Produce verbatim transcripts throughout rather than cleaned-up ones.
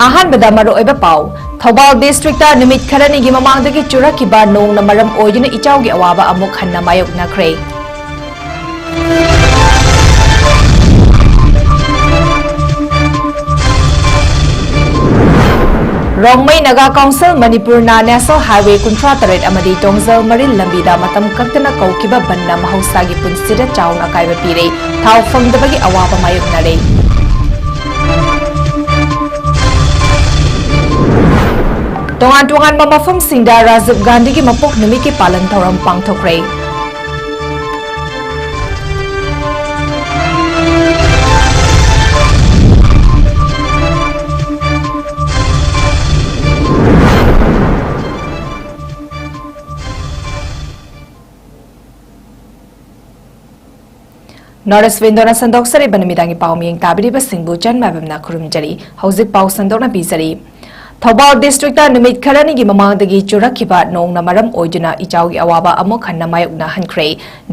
ꯑꯍꯥꯟꯕꯗ ꯃꯔꯨꯑꯣꯏꯕ ꯄꯥꯎ꯫ ꯊꯧꯕꯥꯜ districtꯇ ꯅꯨꯃꯤꯠ ꯈꯔꯅꯤꯒꯤ ꯃꯃꯥꯡꯗꯒꯤ ꯆꯨꯔꯛꯈꯤꯕ ꯅꯣꯡꯅ ꯃꯔꯝ ꯑꯣꯏꯗꯨꯅ ꯏꯆꯥꯎꯒꯤ ꯑꯋꯥꯕ ꯑꯃꯨꯛ ꯍꯟꯅ ꯃꯥꯌꯣꯛꯅꯈ꯭ꯔꯦ꯫ ꯔꯣꯡꯃꯩ ꯅꯥꯒꯥ ꯀꯥꯎꯟꯁꯤꯜ ꯃꯅꯤꯄꯨꯔꯅ National Highway ꯀꯨꯟꯊ꯭ꯔꯥ ꯇꯔꯦꯠ ꯑꯃꯗꯤ ꯇꯣꯡꯖꯜ ꯃꯔꯤꯜ ꯂꯝꯕꯤꯗ ꯃꯇꯝ ꯀꯛꯇꯅ ꯀꯧꯈꯤꯕ ꯕꯟꯅ ꯃꯍꯧꯁꯥꯒꯤ ꯄꯨꯟꯁꯤꯗ ꯆꯥꯎꯅ ꯑꯀꯥꯏꯕ ꯄꯤꯔꯦ꯫ ꯊꯥꯎ ꯐꯪꯗꯕꯒꯤ ꯑꯋꯥꯕ ꯃꯥꯌꯣꯛꯅꯔꯦ꯫ ꯇꯣꯉꯥꯟ ꯇꯣꯉꯥꯟꯕ ꯃꯐꯝꯁꯤꯡꯗ ꯔꯥꯖꯤꯕ ꯒꯥꯟꯙꯤꯒꯤ ꯃꯄꯣꯛ ꯅꯨꯃꯤꯠꯀꯤ ꯄꯥꯂꯟ ꯊꯧꯔꯝ ꯄꯥꯡꯊꯣꯛꯈ꯭ꯔꯦ꯫ North East Windowꯅ ꯁꯟꯗꯣꯛꯆꯔꯤꯕ ꯅꯨꯃꯤꯗꯥꯡꯒꯤ ꯄꯥꯎ ꯃꯤꯌꯦꯡ ꯇꯥꯕꯤꯔꯤꯕꯁꯤꯡꯕꯨ ꯆꯟ ꯃꯥꯏꯕꯝꯅ ꯈꯨꯔꯨꯝꯖꯔꯤ꯫ ꯍꯧꯖꯤꯛ ꯄꯥꯎ ꯁꯟꯗꯣꯛꯅ ꯄꯤꯖꯔꯤ꯫ ꯊꯧꯕꯥꯜ districtꯇ ꯅꯨꯃꯤꯠ ꯈꯔꯅꯤꯒꯤ ꯃꯃꯥꯡꯗꯒꯤ ꯆꯨꯔꯛꯈꯤꯕ ꯅꯣꯡꯅ ꯃꯔꯝ ꯑꯣꯏꯗꯨꯅ ꯏꯆꯥꯎꯒꯤ ꯑꯋꯥꯕ ꯑꯃꯨꯛ ꯍꯟꯅ ꯃꯥꯌꯣꯛꯅꯍꯟꯈ꯭ꯔꯦ꯫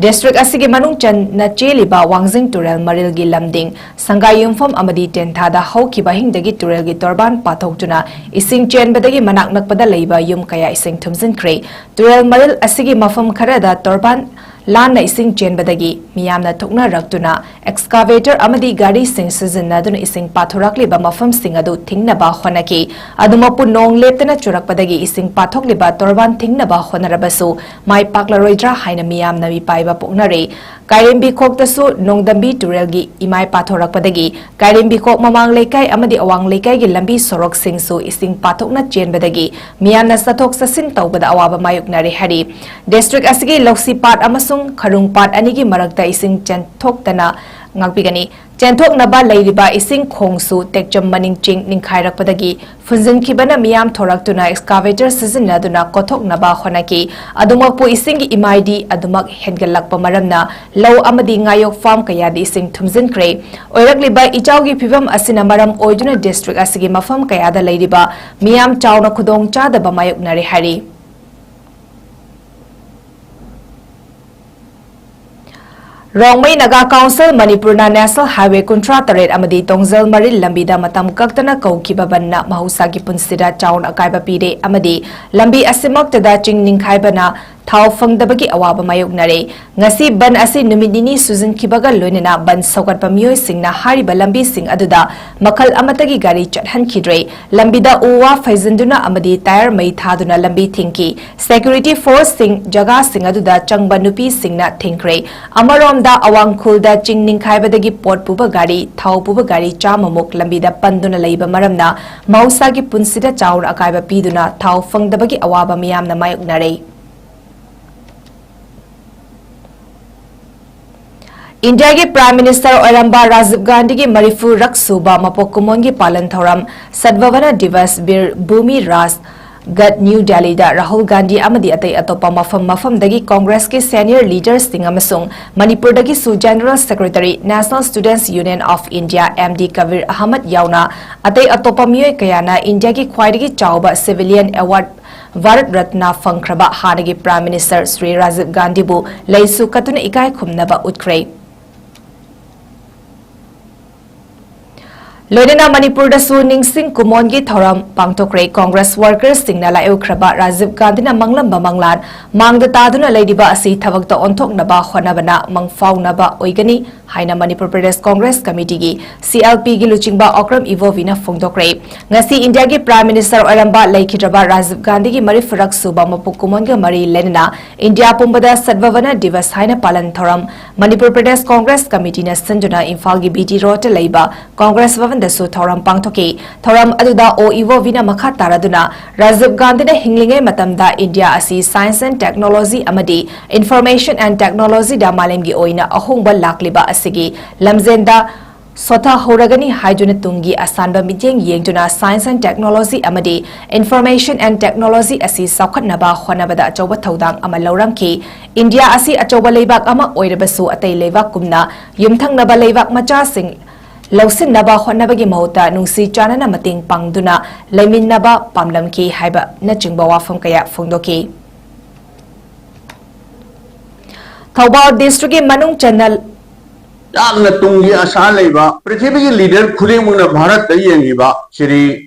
District ꯑꯁꯤꯒꯤ ꯃꯅꯨꯡ ꯆꯟꯅ ꯆꯦꯜꯂꯤꯕ ꯋꯥꯡꯖꯤꯡ ꯇꯨꯔꯦꯜ ꯃꯔꯤꯜꯒꯤ ꯂꯝꯗꯤꯡ, ꯁꯪꯒꯥꯏ ꯌꯨꯝꯐꯝ ꯑꯃꯗꯤ ꯇꯦꯟꯊꯥꯗ ꯍꯧꯈꯤꯕ ꯑꯍꯤꯡꯗꯒꯤ ꯇꯨꯔꯦꯜꯒꯤ ꯇꯣꯔꯕꯥꯟ ꯄꯥꯊꯣꯛꯇꯨꯅ ꯏꯁꯤꯡ ꯆꯦꯟꯕꯗꯒꯤ ꯃꯅꯥꯛ ꯅꯛꯄꯗ ꯂꯩꯕ ꯌꯨꯝ ꯀꯌꯥ ꯏꯁꯤꯡ ꯊꯨꯝꯖꯤꯟꯈ꯭ꯔꯦ꯫ ꯇꯨꯔꯦꯜ ꯃꯔꯤꯜ ꯑꯁꯤꯒꯤ ꯃꯐꯝ ꯈꯔꯗ ꯇꯣꯔꯕꯥꯟ ꯂꯥꯟꯅ ꯏꯁꯤꯡ ꯆꯦꯟꯕꯗꯒꯤ ꯃꯤꯌꯥꯝꯅ ꯊꯣꯛꯅꯔꯛꯇꯨꯅ excavator ꯑꯃꯗꯤ ꯒꯥꯔꯤꯁꯤꯡ ꯁꯤꯖꯤꯟꯅꯗꯨꯅ ꯏꯁꯤꯡ ꯄꯥꯊꯣꯔꯛꯂꯤꯕ ꯃꯐꯝꯁꯤꯡ ꯑꯗꯨ ꯊꯤꯡꯅꯕ ꯍꯣꯠꯅꯈꯤ꯫ ꯑꯗꯨꯃꯛꯄꯨ ꯅꯣꯡ ꯂꯦꯞꯇꯅ ꯆꯨꯔꯛꯄꯗꯒꯤ ꯏꯁꯤꯡ ꯄꯥꯊꯣꯛꯂꯤꯕ ꯇꯣꯔꯕꯥꯟ ꯊꯤꯡꯅꯕ ꯍꯣꯠꯅꯔꯕꯁꯨ ꯃꯥꯏ ꯄꯥꯛꯂꯔꯣꯏꯗ꯭ꯔꯥ ꯍꯥꯏꯅ ꯃꯤꯌꯥꯝꯅ ꯃꯤꯄꯥꯏꯕ ꯄꯣꯛꯅꯔꯦ꯫ ꯀꯥꯏꯔꯦꯝꯕꯤꯈꯣꯛꯇꯁꯨ ꯅꯣꯡꯗꯝꯕꯤ ꯇꯨꯔꯦꯜꯒꯤ ꯏꯃꯥꯏ ꯄꯥꯊꯣꯔꯛꯄꯗꯒꯤ ꯀꯥꯏꯔꯦꯝꯕꯤꯈꯣꯛ ꯃꯃꯥꯡ ꯂꯩꯀꯥꯏ ꯑꯃꯗꯤ ꯑꯋꯥꯡ ꯂꯩꯀꯥꯏꯒꯤ ꯂꯝꯕꯤ ꯁꯣꯔꯣꯛꯁꯤꯡꯁꯨ ꯏꯁꯤꯡ ꯄꯥꯊꯣꯛꯅ ꯆꯦꯟꯕꯗꯒꯤ ꯃꯤꯌꯥꯝꯅ ꯆꯠꯊꯣꯛ ꯆꯠꯁꯤꯟ ꯇꯧꯕꯗ ꯑꯋꯥꯕ ꯃꯥꯌꯣꯛꯅꯔꯦ ꯍꯥꯏꯔꯤ꯫ District ꯑꯁꯤꯒꯤ ꯂꯧꯁꯤ ꯄꯥꯠ ꯑꯃꯁꯨꯡ ꯈꯔꯨꯡ ꯄꯥꯠ ꯑꯅꯤꯒꯤ ꯃꯔꯛꯇ ꯏꯁꯤꯡ ꯆꯦꯟꯊꯣꯛꯇꯅ ꯉꯥꯛꯄꯤꯒꯅꯤ꯫ ꯆꯦꯟꯊꯣꯛꯅꯕ ꯂꯩꯔꯤꯕ ꯏꯁꯤꯡ ꯈꯣꯡꯁꯨ ꯇꯦꯛꯆꯝ ꯃꯅꯤꯡ ꯆꯤꯡ ꯅꯤꯡꯈꯥꯏꯔꯛꯄꯗꯒꯤ ꯐꯨꯟꯖꯤꯟꯈꯤꯕꯅ ꯃꯤꯌꯥꯝ ꯊꯣꯔꯛꯇꯨꯅ excavator ꯁꯤꯖꯤꯟꯅꯗꯨꯅ ꯀꯣꯊꯣꯛꯅꯕ ꯍꯣꯠꯅꯈꯤ꯫ ꯑꯗꯨꯃꯛꯄꯨ ꯏꯁꯤꯡꯒꯤ ꯏꯃꯥꯏꯗꯤ ꯑꯗꯨꯃꯛ ꯍꯦꯟꯒꯠꯂꯛꯄ ꯃꯔꯝꯅ ꯂꯧ ꯑꯃꯗꯤ ꯉꯥꯌꯣꯛ farm ꯀꯌꯥꯗ ꯏꯁꯤꯡ ꯊꯨꯝꯖꯤꯟꯈ꯭ꯔꯦ꯫ ꯑꯣꯏꯔꯛꯂꯤꯕ ꯏꯆꯥꯎꯒꯤ ꯐꯤꯚꯝ ꯑꯁꯤꯅ ꯃꯔꯝ ꯑꯣꯏꯗꯨꯅ district ꯑꯁꯤꯒꯤ ꯃꯐꯝ ꯀꯌꯥꯗ ꯂꯩꯔꯤꯕ ꯃꯤꯌꯥꯝ ꯆꯥꯎꯅ ꯈꯨꯗꯣꯡ ꯆꯥꯗꯕ ꯃꯥꯌꯣꯛꯅꯔꯦ ꯍꯥꯏꯔꯤ꯫ ꯔꯣꯡꯃꯩ ꯅꯥꯒꯥ ꯀꯥꯎꯟꯁꯤꯜ ꯃꯅꯤꯄꯨꯔꯅ ꯅꯦꯁꯅꯦꯜ ꯍꯥꯏꯋꯦ ꯀꯨꯟꯊ꯭ꯔꯥ ꯇꯔꯦꯠ ꯑꯃꯗꯤ ꯇꯣꯡꯖꯜ ꯃꯔꯤꯜ ꯂꯝꯕꯤꯗ ꯃꯇꯝ ꯀꯛꯇꯅ ꯀꯧꯈꯤꯕ ꯕꯟꯅ ꯃꯍꯧꯁꯥꯒꯤ ꯄꯨꯟꯁꯤꯗ ꯆꯥꯎꯅ ꯑꯀꯥꯏꯕ ꯄꯤꯔꯦ ꯑꯃꯗꯤ ꯂꯝꯕꯤ ꯑꯁꯤꯃꯛꯇꯗ ꯆꯤꯡ ꯅꯤꯡꯈꯥꯏꯕꯅ ꯊꯥꯎ ꯐꯪꯗꯕꯒꯤ ꯑꯋꯥꯕ ꯃꯥꯌꯣꯛꯅꯔꯦ꯫ ꯉꯁꯤ ꯕꯟ ꯑꯁꯤ ꯅꯨꯃꯤꯠ ꯅꯤꯅꯤ ꯁꯨꯖꯤꯟꯈꯤꯕꯒ ꯂꯣꯏꯅꯅ ꯕꯟ ꯁꯧꯒꯠꯄ ꯃꯤꯑꯣꯏꯁꯤꯡꯅ ꯍꯥꯏꯔꯤꯕ ꯂꯝꯕꯤꯁꯤꯡ ꯑꯗꯨꯗ ꯃꯈꯜ ꯑꯃꯠꯇꯒꯤ ꯒꯥꯔꯤ ꯆꯠꯍꯟꯈꯤꯗ꯭ꯔꯦ꯫ ꯂꯝꯕꯤꯗ ꯎ ꯋꯥ ꯐꯩꯖꯤꯟꯗꯨꯅ ꯑꯃꯗꯤ ꯇꯥꯌꯔ ꯃꯩ ꯊꯥꯗꯨꯅ ꯂꯝꯕꯤ ꯊꯤꯡꯈꯤ꯫ ꯁꯦꯀ꯭ꯌꯨꯔꯤꯇꯤ ꯐꯣꯔꯁꯁꯤꯡ ꯖꯒꯥꯁꯤꯡ ꯑꯗꯨꯗ ꯆꯪꯕ ꯅꯨꯄꯤꯁꯤꯡꯅ ꯊꯤꯡꯈ꯭ꯔꯦ꯫ ꯑꯃꯔꯣꯝꯗ ꯑꯋꯥꯡ ꯈꯨꯜꯗ ꯆꯤꯡ ꯅꯤꯡꯈꯥꯏꯕꯗꯒꯤ ꯄꯣꯠ ꯄꯨꯕ ꯒꯥꯔꯤ, ꯊꯥꯎ ꯄꯨꯕ ꯒꯥꯔꯤ ꯆꯥꯝꯃꯃꯨꯛ ꯂꯝꯕꯤꯗ ꯄꯟꯗꯨꯅ ꯂꯩꯕ ꯃꯔꯝꯅ ꯃꯍꯧꯁꯥꯒꯤ ꯄꯨꯟꯁꯤꯗ ꯆꯥꯎꯅ ꯑꯀꯥꯏꯕ ꯄꯤꯗꯨꯅ ꯊꯥꯎ ꯐꯪꯗꯕꯒꯤ ꯑꯋꯥꯕ ꯃꯤꯌꯥꯝꯅ ꯃꯥꯌꯣꯛꯅꯔꯦ꯫ ꯏꯟꯗꯤꯌꯥꯒꯤ ꯄ꯭ꯔꯥꯏꯝ ꯃꯤꯅꯤꯁꯇꯔ ꯑꯣꯏꯔꯝꯕ ꯔꯥꯖꯤꯕ ꯒꯥꯟꯙꯤꯒꯤ ꯃꯔꯤꯐꯨꯔꯛ ꯁꯨꯕ ꯃꯄꯣꯛ ꯀꯨꯝꯑꯣꯟꯒꯤ ꯄꯥꯂꯟ ꯊꯧꯔꯝ ꯁꯠꯚꯥꯚꯅ ꯗꯤꯚꯁ ꯕꯤꯔ ꯚꯨꯃꯤ ꯔꯥꯖ ꯒꯠ ꯅ꯭ꯌꯨ ꯗꯦꯜꯂꯤꯗ ꯔꯥꯍꯨꯜ ꯒꯥꯟꯙꯤ ꯑꯃꯗꯤ ꯑꯇꯩ ꯑꯇꯣꯞꯄ ꯃꯐꯝ ꯃꯐꯝꯗꯒꯤ ꯀꯣꯡꯒ꯭ꯔꯦꯁꯀꯤ ꯁꯦꯅꯤꯌꯔ ꯂꯤꯗꯔꯁꯤꯡ ꯑꯃꯁꯨꯡ ꯃꯅꯤꯄꯨꯔꯗꯒꯤꯁꯨ general secretary, National Students Union of India, M D Kabir Ahmad ꯌꯥꯎꯅ ꯑꯇꯩ ꯑꯇꯣꯞꯄ ꯃꯤꯑꯣꯏ ꯀꯌꯥꯅ ꯏꯟꯗꯤꯌꯥꯒꯤ ꯈ꯭ꯋꯥꯏꯗꯒꯤ ꯆꯥꯎꯕ ꯁꯤꯚꯤꯂꯤꯌꯟ ꯑꯦꯋꯥꯔꯗ ꯚꯥꯔꯠ ꯔꯠꯅ ꯐꯪꯈ꯭ꯔꯕ ꯍꯥꯟꯅꯒꯤ ꯄ꯭ꯔꯥꯏꯝ ꯃꯤꯅꯤꯁꯇꯔ ꯁ꯭ꯔꯤ ꯔꯥꯖꯤꯕ ꯒꯥꯟꯙꯤꯕꯨ ꯂꯩꯁꯨ ꯀꯠꯇꯨꯅ ꯏꯀꯥꯏ ꯈꯨꯝꯅꯕ ꯎꯠꯈ꯭ꯔꯦ꯫ ꯂꯣꯏꯅꯅ ꯃꯅꯤꯄꯨꯔꯗꯁꯨ ꯅꯤꯡꯁꯤꯡ ꯀꯨꯝꯑꯣꯟꯒꯤ ꯊꯧꯔꯝ ꯄꯥꯡꯊꯣꯛꯈ꯭ꯔꯦ꯫ ꯀꯣꯡꯒ꯭ꯔꯦꯁ ꯋꯥꯔꯀꯔꯁꯤꯡꯅ ꯂꯥꯏꯑꯣꯏꯈ꯭ꯔꯕ ꯔꯥꯖꯤꯕ ꯒꯥꯟꯙꯤꯅ ꯃꯪꯂꯝꯕ ꯃꯪꯂꯥꯟ ꯃꯥꯡꯗ ꯇꯥꯗꯨꯅ ꯂꯩꯔꯤꯕ ꯑꯁꯤ ꯊꯕꯛꯇ ꯑꯣꯟꯊꯣꯛꯅꯕ ꯍꯣꯠꯅꯕꯅ ꯃꯪꯐꯥꯎꯅꯕ ꯑꯣꯏꯒꯅꯤ ꯍꯥꯏꯅ ꯃꯅꯤꯄꯨꯔ ꯄ꯭ꯔꯗꯦꯁ ꯀꯣꯡꯒ꯭ꯔꯦꯁ ꯀꯃꯤꯇꯤꯒꯤ, ꯁꯤ ꯑꯦꯜ ꯄꯤꯒꯤ ꯂꯨꯆꯤꯡꯕ ꯑꯣꯀ꯭ꯔꯝ ꯏꯕꯣꯕꯤꯅ ꯐꯣꯡꯗꯣꯛꯈ꯭ꯔꯦ꯫ ꯉꯁꯤ ꯏꯟꯗꯤꯌꯥꯒꯤ ꯄ꯭ꯔꯥꯏꯝ ꯃꯤꯅꯤꯁꯇꯔ ꯑꯣꯏꯔꯝꯕ ꯂꯩꯈꯤꯗ꯭ꯔꯕ ꯔꯥꯖꯤꯕ ꯒꯥꯟꯙꯤꯒꯤ ꯃꯔꯤꯐꯨꯔꯛ ꯁꯨꯕ ꯃꯄꯣꯛ ꯀꯨꯝꯑꯣꯟꯒ ꯃꯔꯤ ꯂꯩꯅꯅ ꯏꯟꯗꯤꯌꯥ ꯄꯨꯝꯕꯗ ꯁꯠꯚꯥꯚꯅ ꯗꯤꯚꯁ ꯍꯥꯏꯅ ꯄꯥꯂꯟ ꯊꯧꯔꯝ ꯃꯅꯤꯄꯨꯔ ꯄ꯭ꯔꯗꯦꯁ ꯀꯣꯡꯒ꯭ꯔꯦꯁ ꯀꯃꯤꯇꯤꯅ ꯁꯤꯟꯗꯨꯅ ꯏꯝꯐꯥꯜꯒꯤ ꯕꯤ ꯇꯤ ꯔꯣꯗꯇ ꯂꯩꯕ ꯀꯣꯡꯒ꯭ꯔꯦꯁ ꯚꯕꯟꯗꯁꯨ ꯊꯧꯔꯝ ꯄꯥꯡꯊꯣꯛꯈꯤ꯫ ꯊꯧꯔꯝ ꯑꯗꯨꯗ ꯑꯣ ꯏꯕꯣꯕꯤꯅ ꯃꯈꯥ ꯇꯥꯔꯗꯨꯅ ꯔꯥꯖꯤꯕ ꯒꯥꯟꯙꯤꯅ ꯍꯤꯡꯂꯤꯉꯩ ꯃꯇꯝꯗ ꯏꯟꯗꯤꯌꯥ ꯑꯁꯤ science and technology ꯑꯃꯗꯤ information and technology ꯗ ꯃꯥꯂꯦꯝꯒꯤ ꯑꯣꯏꯅ ꯑꯍꯣꯡꯕ ꯂꯥꯛꯂꯤꯕ ꯑꯁꯤꯒꯤ ꯂꯝꯖꯦꯟꯗ ꯁꯣꯊꯍꯧꯔꯒꯅꯤ ꯍꯥꯏꯗꯨꯅ ꯇꯨꯡꯒꯤ ꯑꯁꯥꯟꯕ ꯃꯤꯠꯌꯦꯡ ꯌꯦꯡꯗꯨꯅ science and technology ꯑꯃꯗꯤ information and technology ꯑꯁꯤ ꯆꯥꯎꯈꯠꯅꯕ ꯍꯣꯠꯅꯕꯗ ꯑꯆꯧꯕ ꯊꯧꯗꯥꯡ ꯑꯃ ꯂꯧꯔꯝꯈꯤ꯫ ꯏꯟꯗꯤꯌꯥ ꯑꯁꯤ ꯑꯆꯧꯕ ꯂꯩꯕꯥꯛ ꯑꯃ ꯑꯣꯏꯔꯕꯁꯨ ꯑꯇꯩ ꯂꯩꯕꯥꯛ ꯀꯨꯝꯅ ꯌꯨꯝꯊꯪꯅꯕ ꯂꯩꯕꯥꯛ ꯃꯆꯥꯁꯤꯡ ꯂꯧꯁꯤꯟꯅꯕ ꯍꯣꯠꯅꯕꯒꯤ ꯃꯍꯨꯠꯇ ꯅꯨꯡꯁꯤ ꯆꯥꯟꯅꯅ ꯃꯇꯦꯡ ꯄꯥꯡꯗꯨꯅ ꯂꯩꯃꯤꯟꯅꯕ ꯄꯥꯝꯂꯝꯈꯤ ꯍꯥꯏꯕꯅꯆꯤꯡꯕ ꯋꯥꯐꯝ ꯀꯌꯥ ꯐꯣꯡꯗꯣꯛꯈꯤ꯫ ꯊꯧꯕꯥꯜ ꯗꯤꯁꯇ꯭ꯔꯤꯛꯀꯤ ꯃꯅꯨꯡ ꯆꯟꯅ ꯌꯥꯝꯅ ꯇꯨꯡꯒꯤ ꯑꯁꯥ ꯂꯩꯕ, ꯄ꯭ꯔꯤꯊꯤꯕꯤꯒꯤ ꯂꯤꯗꯔ ꯈꯨꯗꯤꯡꯃꯛꯅ ꯚꯥꯔꯠꯇ ꯌꯦꯡꯂꯤꯕ ꯁ꯭ꯔꯤ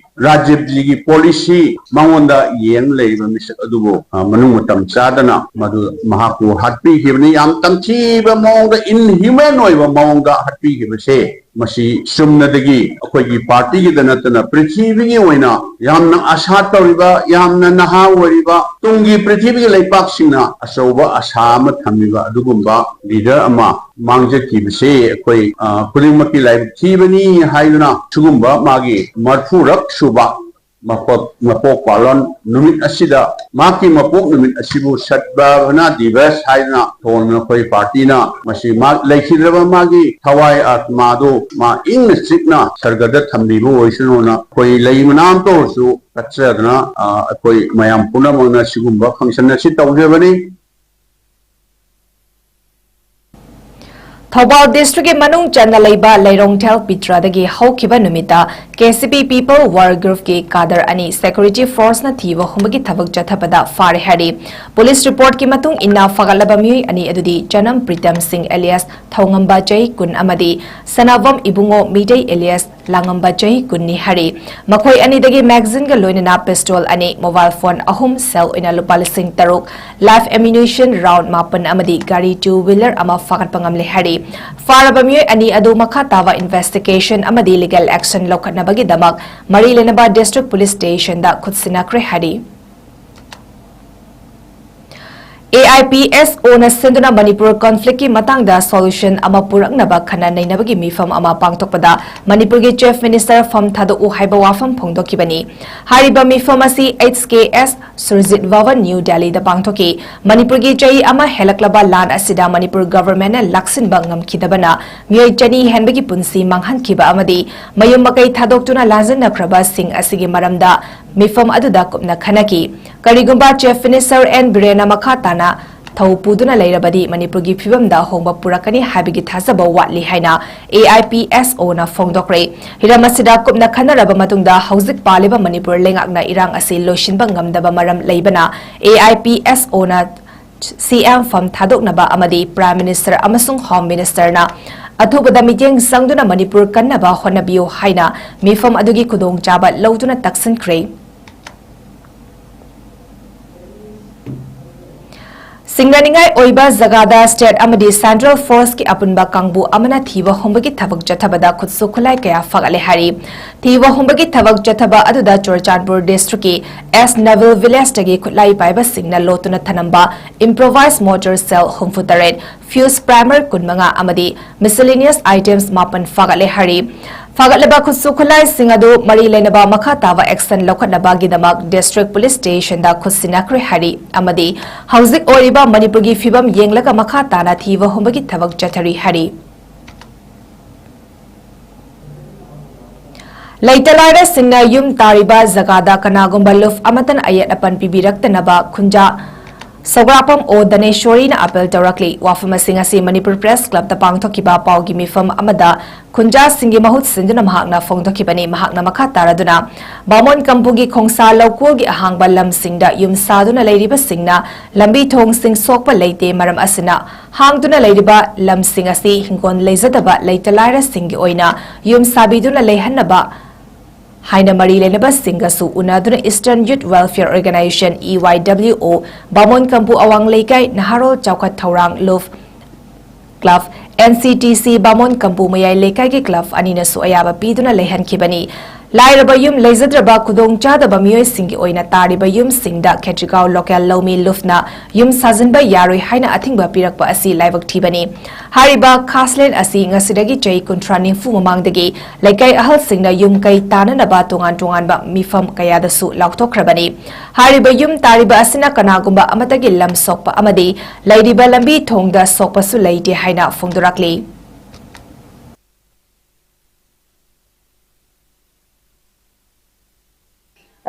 ꯔꯥꯖꯤꯕꯖꯤꯒꯤ ꯄꯣꯂꯤꯁꯤ ꯃꯉꯣꯟꯗ ꯌꯦꯡ ꯂꯩꯔꯤꯕ ꯃꯤꯁꯛ ꯑꯗꯨꯕꯨ, ꯑ, ꯃꯅꯨꯡ ꯃꯇꯝ ꯆꯥꯗꯅ ꯃꯗꯨ ꯃꯍꯥꯛꯄꯨ ꯍꯥꯠꯄꯤꯈꯤꯕꯅꯤ꯫ ꯌꯥꯝ ꯇꯝꯊꯤꯕ ꯃꯑꯣꯡꯗ, inhuman ꯑꯣꯏꯕ ꯃꯑꯣꯡꯗ ꯍꯥꯠꯄꯤꯈꯤꯕꯁꯦ, ꯃꯁꯤ ꯆꯨꯝꯅꯗꯒꯤ ꯑꯩꯈꯣꯏꯒꯤ ꯄꯥꯔꯇꯤꯒꯤꯗ ꯅꯠꯇꯅ ꯄ꯭ꯔꯤꯊꯤꯕꯤꯒꯤ ꯑꯣꯏꯅ ꯌꯥꯝꯅ ꯑꯁꯥ ꯇꯧꯔꯤꯕ, ꯌꯥꯝꯅ ꯅꯍꯥ ꯑꯣꯏꯔꯤꯕ, ꯇꯨꯡꯒꯤ ꯄ꯭ꯔꯤꯊꯤꯕꯤꯒꯤ ꯂꯩꯄꯥꯛꯁꯤꯡꯅ ꯑꯆꯧꯕ ꯑꯁꯥ ꯑꯃ ꯊꯝꯃꯤꯕ ꯑꯗꯨꯒꯨꯝꯕ ꯂꯤꯗꯔ ꯑꯃ ꯃꯥꯡꯖꯈꯤꯕꯁꯤ ꯑꯩꯈꯣꯏ, ꯑ, ꯈꯨꯗꯤꯡꯃꯛꯀꯤ ꯂꯥꯏꯕꯛ ꯊꯤꯕꯅꯤ ꯍꯥꯏꯗꯨꯅ ꯁꯤꯒꯨꯝꯕ ꯃꯥꯒꯤ ꯃꯔꯐꯨꯔꯛ ꯁꯨꯕ ꯃꯄꯣꯛ, ꯃꯄꯣꯛ ꯄꯥꯂꯟ ꯅꯨꯃꯤꯠ ꯑꯁꯤꯗ, ꯃꯍꯥꯛꯀꯤ ꯃꯄꯣꯛ ꯅꯨꯃꯤꯠ ꯑꯁꯤꯕꯨ ꯁꯠꯚꯥꯕꯅꯥ ꯗꯤꯕꯁ ꯍꯥꯏꯗꯨꯅ ꯊꯣꯟꯗꯨꯅ ꯑꯩꯈꯣꯏ ꯄꯥꯔꯇꯤꯅ ꯃꯁꯤ ꯃꯍꯥꯛ ꯂꯩꯈꯤꯗ꯭ꯔꯕ ꯃꯥꯒꯤ ꯊꯋꯥꯏ ꯑꯥꯇꯃꯥꯗꯨ ꯃꯥ ꯏꯪꯅ ꯆꯤꯛꯅ ꯁꯔꯒꯗ ꯊꯝꯕꯤꯕ ꯑꯣꯏꯁꯅꯨꯅ ꯑꯩꯈꯣꯏ ꯂꯩ ꯃꯅꯥ ꯑꯃꯇ ꯑꯣꯏꯔꯁꯨ ꯀꯠꯆꯗꯅ, ꯑ, ꯑꯩꯈꯣꯏ ꯃꯌꯥꯝ ꯄꯨꯝꯅꯃꯛꯅ ꯁꯤꯒꯨꯝꯕ ꯐꯪꯁꯟ ꯑꯁꯤ ꯇꯧꯖꯕꯅꯤ꯫ ꯊꯧꯕꯥꯜ ꯗꯤꯁꯇ꯭ꯔꯤꯛꯀꯤ ꯃꯅꯨꯡ ꯆꯟꯅ ꯂꯩꯕ ꯂꯩꯔꯣꯡꯊꯦꯜ ꯄꯤꯇ꯭ꯔꯥꯗꯒꯤ ꯍꯧꯈꯤꯕ ꯅꯨꯃꯤꯠꯇ ꯀꯦ ꯁꯤ ꯄꯤ ꯄꯤꯄꯜ ꯋꯥꯔ ꯒ꯭ꯔꯨꯞꯀꯤ ꯀꯥꯗꯔ ꯑꯅꯤ ꯁꯦꯀ꯭ꯌꯨꯔꯤꯇꯤ ꯐꯣꯔꯁꯅ ꯊꯤꯕ ꯍꯨꯝꯕꯒꯤ ꯊꯕꯛ ꯆꯠꯊꯕꯗ ꯐꯥꯔꯦ ꯍꯥꯏꯔꯤ꯫ ꯄꯨꯂꯤꯁ ꯔꯤꯄꯣꯔꯠꯀꯤ ꯃꯇꯨꯡ ꯏꯟꯅ ꯐꯥꯒꯠꯂꯕ ꯃꯤꯑꯣꯏ ꯑꯅꯤ ꯑꯗꯨꯗꯤ ꯆꯅꯝ ꯄ꯭ꯔꯤꯇꯝ ꯁꯤꯡ ꯑꯦꯂꯤꯌꯥꯁ ꯊꯧꯉꯝꯕ ꯆꯍꯤ ꯀꯨꯟ ꯑꯃꯗꯤ ꯁꯅꯥꯕꯝ ꯏꯕꯨꯡꯉꯣ ꯃꯤꯇꯩ ꯑꯦꯂꯤꯌꯥꯁ ꯂꯥꯡꯉꯝꯕ ꯆꯍꯤ ꯀꯨꯟꯅꯤ ꯍꯥꯏꯔꯤ꯫ ꯃꯈꯣꯏ ꯑꯅꯤꯗꯒꯤ ꯃꯦꯒꯥꯖꯤꯟꯒ ꯂꯣꯏꯅꯅ ꯄꯤꯁꯇꯣꯜ ꯑꯅꯤ, ꯃꯣꯕꯥꯏꯜ ꯐꯣꯟ ꯑꯍꯨꯝ, ꯁꯦꯜ ꯑꯣꯏꯅ ꯂꯨꯄꯥ ꯂꯤꯁꯤꯡ ꯇꯔꯨꯛ, ꯂꯥꯏꯐ ꯑꯦꯃ꯭ꯌꯨꯅꯤꯁꯟ ꯔꯥꯎꯟ ꯃꯥꯄꯟ ꯑꯃꯗꯤ ꯒꯥꯔꯤ ꯇꯨ ꯋꯤꯂꯔ ꯑꯃ ꯐꯥꯒꯠꯄ ꯉꯝꯂꯦ ꯍꯥꯏꯔꯤ꯫ ꯐꯥꯔꯕ ꯃꯤꯑꯣꯏ ꯑꯅꯤ ꯑꯗꯨ ꯃꯈꯥ ꯇꯥꯕ ꯏꯟꯚꯦꯁꯇꯤꯒꯦꯁꯟ ꯑꯃꯗꯤ ꯂꯤꯒꯦꯜ ꯑꯦꯛꯁꯟ ꯂꯧꯈꯠꯅꯕꯒꯤꯗꯃꯛ ꯃꯔꯤ ꯂꯩꯅꯕ ꯗꯤꯁꯇ꯭ꯔꯤꯛ ꯄꯨꯂꯤꯁ ꯁ꯭ꯇꯦꯁꯟꯗ ꯈꯨꯠꯁꯤꯟꯅꯈ꯭ꯔꯦ ꯍꯥꯏꯔꯤ꯫ ꯑꯦ ꯑꯥꯏ ꯄꯤ ꯑꯦꯁ ꯑꯣꯅ ꯁꯤꯟꯗꯨꯅ ꯃꯅꯤꯄꯨꯔ ꯀꯣꯟꯐ꯭ꯂꯤꯛꯀꯤ ꯃꯇꯥꯡꯗ ꯁꯣꯂꯨꯁꯟ ꯑꯃ ꯄꯨꯔꯛꯅꯕ ꯈꯟꯅ ꯅꯩꯅꯕꯒꯤ ꯃꯤꯐꯝ ꯑꯃ ꯄꯥꯡꯊꯣꯛꯄꯗ ꯃꯅꯤꯄꯨꯔꯒꯤ ꯆꯤꯐ ꯃꯤꯅꯤꯁꯇꯔ ꯐꯝ ꯊꯥꯗꯣꯛꯎ ꯍꯥꯏꯕ ꯋꯥꯐꯝ ꯐꯣꯡꯗꯣꯛꯈꯤꯕꯅꯤ꯫ ꯍꯥꯏꯔꯤꯕ ꯃꯤꯐꯝ ꯑꯁꯤ ꯑꯩꯆ ꯀꯦ ꯑꯦꯁ ꯁꯨꯔꯖꯤꯠ ꯚꯕꯟ, ꯅ꯭ꯌꯨ ꯗꯦꯜꯂꯤꯗ ꯄꯥꯡꯊꯣꯛꯈꯤ꯫ ꯃꯅꯤꯄꯨꯔꯒꯤ ꯆꯍꯤ ꯑꯃ ꯍꯦꯜꯂꯛꯂꯕ ꯂꯥꯟ ꯑꯁꯤꯗ ꯃꯅꯤꯄꯨꯔ ꯒꯚꯔꯟꯃꯦꯟꯠꯅ ꯂꯥꯛꯁꯤꯟꯕ ꯉꯝꯈꯤꯗꯕꯅ ꯃꯤꯑꯣꯏ ꯆꯅꯤ ꯍꯦꯟꯕꯒꯤ ꯄꯨꯟꯁꯤ ꯃꯥꯡꯍꯟꯈꯤꯕ ꯑꯃꯗꯤ ꯃꯌꯨꯝ ꯃꯀꯩ ꯊꯥꯗꯣꯛꯇꯨꯅ ꯂꯥꯟꯖꯟꯅꯈ꯭ꯔꯕꯁꯤꯡ ꯑꯁꯤꯒꯤ ꯃꯔꯝꯗ ꯃꯤꯐꯝ ꯑꯗꯨꯗ ꯀꯨꯞꯅ ꯈꯟꯅꯈꯤ꯫ ꯀꯔꯤꯒꯨꯝꯕ ꯆꯤꯐ ꯃꯤꯅꯤꯁꯇꯔ ꯑꯦꯟ ꯕꯤꯔꯦꯟꯅ ꯃꯈꯥ ꯇꯥꯅ ꯊꯧ ꯄꯨꯗꯨꯅ ꯂꯩꯔꯕꯗꯤ ꯃꯅꯤꯄꯨꯔꯒꯤ ꯐꯤꯕꯝꯗ ꯑꯍꯣꯡꯕ ꯄꯨꯔꯛꯀꯅꯤ ꯍꯥꯏꯕꯒꯤ ꯊꯥꯖꯕ ꯋꯥꯠꯂꯤ ꯍꯥꯏꯅ ꯑꯦ ꯑꯥꯏ ꯄꯤ ꯑꯦꯁ ꯑꯣꯅ ꯐꯣꯡꯗꯣꯛꯈ꯭ꯔꯦ꯫ ꯍꯤꯔꯝ ꯑꯁꯤꯗ ꯀꯨꯞꯅ ꯈꯟꯅꯔꯕ ꯃꯇꯨꯡꯗ ꯍꯧꯖꯤꯛ ꯄꯥꯜꯂꯤꯕ ꯃꯅꯤꯄꯨꯔ ꯂꯩꯉꯥꯛꯅ ꯏꯔꯥꯡ ꯑꯁꯤ ꯂꯣꯏꯁꯤꯟꯕ ꯉꯝꯗꯕ ꯃꯔꯝ ꯂꯩꯕꯅ ꯑꯦ ꯑꯥꯏ ꯄꯤ ꯑꯦꯁ ꯑꯣꯅ ꯁꯤ ꯑꯦꯝ ꯐꯝ ꯊꯥꯗꯣꯛꯅꯕ ꯑꯃꯗꯤ Prime Minister ꯑꯃꯁꯨꯡ Home Minister ꯅ ꯑꯊꯨꯕꯗ ꯃꯤꯠꯌꯦꯡ ꯆꯪꯗꯨꯅ ꯃꯅꯤꯄꯨꯔ ꯀꯟꯅꯕ ꯍꯣꯠꯅꯕꯤꯌꯨ ꯍꯥꯏꯅ ꯃꯤꯐꯝ ꯑꯗꯨꯒꯤ ꯈꯨꯗꯣꯡꯆꯥꯕ ꯂꯧꯗꯨꯅ ꯇꯛꯁꯤꯟꯈ꯭ꯔꯦ꯫ ꯁꯤꯡꯅꯅꯤꯡꯉꯥꯏ ꯑꯣꯏꯕ ꯖꯒꯥꯗ state ꯑꯃꯗꯤ central force ꯀꯤ ꯑꯄꯨꯟꯕ ꯀꯥꯡꯕꯨ ꯑꯃꯅ ꯊꯤꯕ ꯍꯨꯝꯕꯒꯤ ꯊꯕꯛ ꯆꯠꯊꯕꯗ ꯈꯨꯠꯁꯨ ꯈꯨꯠꯂꯥꯏ ꯀꯌꯥ ꯐꯒꯠꯂꯦ ꯍꯥꯏꯔꯤ꯫ ꯊꯤꯕ ꯍꯨꯝꯕꯒꯤ ꯊꯕꯛ ꯆꯠꯊꯕ ꯑꯗꯨꯗ ꯆꯨꯔꯆꯥꯟꯄꯨꯔ district ꯀꯤ ꯑꯦꯁ ꯅꯕꯤꯜ village ꯇꯒꯤ ꯈꯨꯠꯂꯥꯏ ꯄꯥꯏꯕꯁꯤꯡꯅ ꯂꯣꯠꯇꯨꯅ ꯊꯅꯝꯕ improvised mortar shell ꯍꯨꯝꯐꯨ ꯇꯔꯦꯠ, fuse primer ꯀꯨꯟꯃꯉꯥ ꯑꯃꯗꯤ miscellaneous items ꯃꯥꯄꯟ ꯐꯥꯒꯠꯂꯦ ꯍꯥꯏꯔꯤ꯫ ꯐꯥꯒꯠꯂꯕ ꯈꯨꯠꯁꯨ ꯈꯨꯠꯂꯥꯏꯁꯤꯡ ꯑꯗꯨ ꯃꯔꯤ ꯂꯩꯅꯕ ꯃꯈꯥ ꯇꯥꯕ action ꯂꯧꯈꯠꯅꯕꯒꯤꯗꯃꯛ district police station ꯗ ꯈꯨꯠꯁꯤꯟꯅꯈ꯭ꯔꯦ ꯍꯥꯏꯔꯤ ꯑꯃꯗꯤ ꯍꯧꯖꯤꯛ ꯑꯣꯏꯔꯤꯕ ꯃꯅꯤꯄꯨꯔꯒꯤ ꯐꯤꯕꯝ ꯌꯦꯡꯂꯒ ꯃꯈꯥ ꯇꯥꯅ ꯊꯤꯕ ꯍꯨꯝꯕꯒꯤ ꯊꯕꯛ ꯆꯠꯊꯔꯤ ꯍꯥꯏꯔꯤ꯫ ꯂꯩꯇ ꯂꯥꯏꯔꯁꯤꯡꯅ ꯌꯨꯝ ꯇꯥꯔꯤꯕ ꯖꯒꯥꯗ ꯀꯅꯥꯒꯨꯝꯕ ꯂꯨꯞ ꯑꯃꯠꯇꯅ ꯑꯌꯦꯠ ꯑꯄꯟ ꯄꯤꯕꯤꯔꯛꯇꯅꯕ ꯈꯨꯟꯖꯥ ꯁꯧꯒ꯭ꯔꯥꯛꯄꯝ ꯑꯣ ꯗꯅꯦꯁꯣꯔꯤꯅ ꯑꯥꯄꯤꯜ ꯇꯧꯔꯛꯂꯤ꯫ ꯋꯥꯐꯝ ꯑꯁꯤꯡ ꯑꯁꯤ ꯃꯅꯤꯄꯨꯔ Press Club ꯇ ꯄꯥꯡꯊꯣꯛꯈꯤꯕ ꯄꯥꯎꯒꯤ ꯃꯤꯐꯝ ꯑꯃꯗ ꯈꯨꯟꯖꯥꯁꯤꯡꯒꯤ ꯃꯍꯨꯠ ꯁꯤꯟꯗꯨꯅ ꯃꯍꯥꯛꯅ ꯐꯣꯡꯗꯣꯛꯈꯤꯕꯅꯤ꯫ ꯃꯍꯥꯛꯅ ꯃꯈꯥ ꯇꯥꯔꯗꯨꯅ ꯕꯥꯃꯣꯟ ꯀꯝꯄꯨꯒꯤ ꯈꯣꯡꯁꯥ ꯂꯧꯀꯣꯜꯒꯤ ꯑꯍꯥꯡꯕ ꯂꯝꯁꯤꯡꯗ ꯌꯨꯝ ꯁꯥꯗꯨꯅ ꯂꯩꯔꯤꯕꯁꯤꯡꯅ ꯂꯝꯕꯤ ꯊꯣꯡꯁꯤꯡ ꯁꯣꯛꯄ ꯂꯩꯇꯦ꯫ ꯃꯔꯝ ꯑꯁꯤꯅ ꯍꯥꯡꯗꯨꯅ ꯂꯩꯔꯤꯕ ꯂꯝꯁꯤꯡ ꯑꯁꯤ ꯍꯤꯡꯒꯣꯜ ꯂꯩꯖꯗꯕ ꯂꯩꯇ ꯂꯥꯏꯔꯁꯤꯡꯒꯤ ꯑꯣꯏꯅ ꯌꯨꯝ ꯁꯥꯕꯤꯗꯨꯅ ꯂꯩꯍꯟꯅꯕ ꯍꯥꯏꯅ ꯃꯔꯤ ꯂꯩꯅꯕꯁꯤꯡꯒꯁꯨ ꯎꯅꯗꯨꯅ Eastern Youth Welfare Organisation, E Y W O, ꯕꯥꯃꯣꯟ ꯀꯝꯄꯨ ꯑꯋꯥꯡ ꯂꯩꯀꯥꯏ ꯅꯍꯥꯔꯣꯜ ꯆꯥꯎꯈꯠ ꯊꯧꯔꯥꯡ ꯂꯨꯞ club, N C T C ꯕꯥꯃꯣꯟ ꯀꯝꯄꯨ ꯃꯌꯥꯏ ꯂꯩꯀꯥꯏꯒꯤ club ꯑꯅꯤꯅꯁꯨ ꯑꯌꯥꯕ ꯄꯤꯗꯨꯅ ꯂꯩꯍꯟꯈꯤꯕꯅꯤ꯫ ꯂꯥꯏꯔꯕ ꯌꯨꯝ ꯂꯩꯖꯗ꯭ꯔꯕ ꯈꯨꯗꯣꯡꯆꯥꯗꯕ ꯃꯤꯑꯣꯏꯁꯤꯡꯒꯤ ꯑꯣꯏꯅ ꯇꯥꯔꯤꯕ ꯌꯨꯝꯁꯤꯡꯗ ꯈꯦꯇ꯭ꯔꯤꯒꯥꯎ local ꯂꯧꯃꯤ ꯂꯨꯞꯅ ꯌꯨꯝ ꯁꯥꯖꯤꯟꯕ ꯌꯥꯔꯣꯏ ꯍꯥꯏꯅ ꯑꯊꯤꯡꯕ ꯄꯤꯔꯛꯄ ꯑꯁꯤ ꯂꯥꯏꯕꯛ ꯊꯤꯕꯅꯤ꯫ ꯍꯥꯏꯔꯤꯕ ꯈꯥꯁꯂꯦꯟ ꯑꯁꯤ ꯉꯁꯤꯗꯒꯤ ꯆꯍꯤ ꯀꯨꯟꯊ꯭ꯔꯥ ꯅꯤꯐꯨ ꯃꯃꯥꯡꯗꯒꯤ ꯂꯩꯀꯥꯏ ꯑꯍꯜꯁꯤꯡꯅ ꯌꯨꯝ ꯀꯩ ꯇꯥꯅꯅꯕ ꯇꯣꯉꯥꯟ ꯇꯣꯉꯥꯟꯕ ꯃꯤꯐꯝ ꯀꯌꯥꯗꯁꯨ ꯂꯥꯎꯊꯣꯛꯈ꯭ꯔꯕꯅꯤ꯫ ꯍꯥꯏꯔꯤꯕ ꯌꯨꯝ ꯇꯥꯔꯤꯕ ꯑꯁꯤꯅ ꯀꯅꯥꯒꯨꯝꯕ ꯑꯃꯠꯇꯒꯤ ꯂꯝ ꯁꯣꯛꯄ ꯑꯃꯗꯤ ꯂꯩꯔꯤꯕ ꯂꯝꯕꯤ ꯊꯣꯡꯗ ꯁꯣꯛꯄꯁꯨ ꯂꯩꯇꯦ ꯍꯥꯏꯅ ꯐꯣꯡꯗꯣꯔꯛꯂꯤ꯫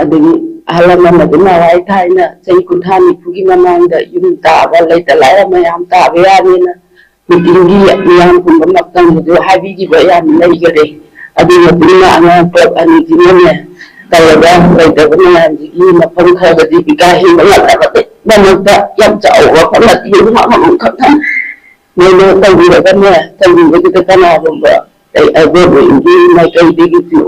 ꯑꯗꯒꯤ ꯑꯍꯜ ꯂꯃꯟ ꯑꯗꯨꯝ ꯅꯍꯥꯟꯋꯥꯏ ꯊꯥꯏꯅ ꯆꯍꯤ ꯀꯨꯟꯊ꯭ꯔꯥ ꯅꯤꯐꯨꯒꯤ ꯃꯃꯥꯡꯗ ꯌꯨꯝ ꯇꯥꯕ ꯂꯩꯇ ꯂꯥꯏꯔ ꯃꯌꯥꯝ ꯇꯥꯕ ꯌꯥꯅꯤꯅ ꯃꯤꯇꯤꯡꯒꯤ ꯃꯤꯌꯥꯝ ꯄꯨꯝꯕ ꯃꯇꯝꯗꯨꯁꯨ ꯍꯥꯏꯕꯤꯈꯤꯕ ꯌꯥꯝ ꯂꯩꯈꯔꯦ꯫ ꯑꯗꯨꯒꯤ ꯃꯇꯨꯡ ꯏꯟꯅ ꯑꯉꯥꯡ ꯀ꯭ꯂꯕ ꯑꯅꯤꯁꯤꯅꯅꯦ ꯇꯧꯔꯒ ꯂꯩꯇꯕ ꯃꯌꯥꯝꯁꯤꯒꯤ ꯃꯐꯝ ꯈꯔꯗꯗꯤ ꯄꯤꯀꯥ ꯍꯦꯟꯕ ꯉꯝꯅꯕ ꯗꯃꯛꯇ ꯌꯥꯝ ꯆꯥꯎꯕ ꯋꯥꯐꯝ ꯅꯠꯇꯦ꯫ ꯃꯐꯝ ꯑꯃꯈꯛꯇꯪ ꯃꯣꯏꯅ ꯇꯧꯕꯤꯔꯒꯅꯦ, ꯇꯧꯕꯤꯕꯗꯨꯗ ꯀꯅꯥꯒꯨꯝꯕ ꯑꯩ ꯑꯩ ꯒꯣꯔꯃꯦꯟꯒꯤ ꯃꯥꯏꯀꯩꯗꯒꯤꯁꯨ,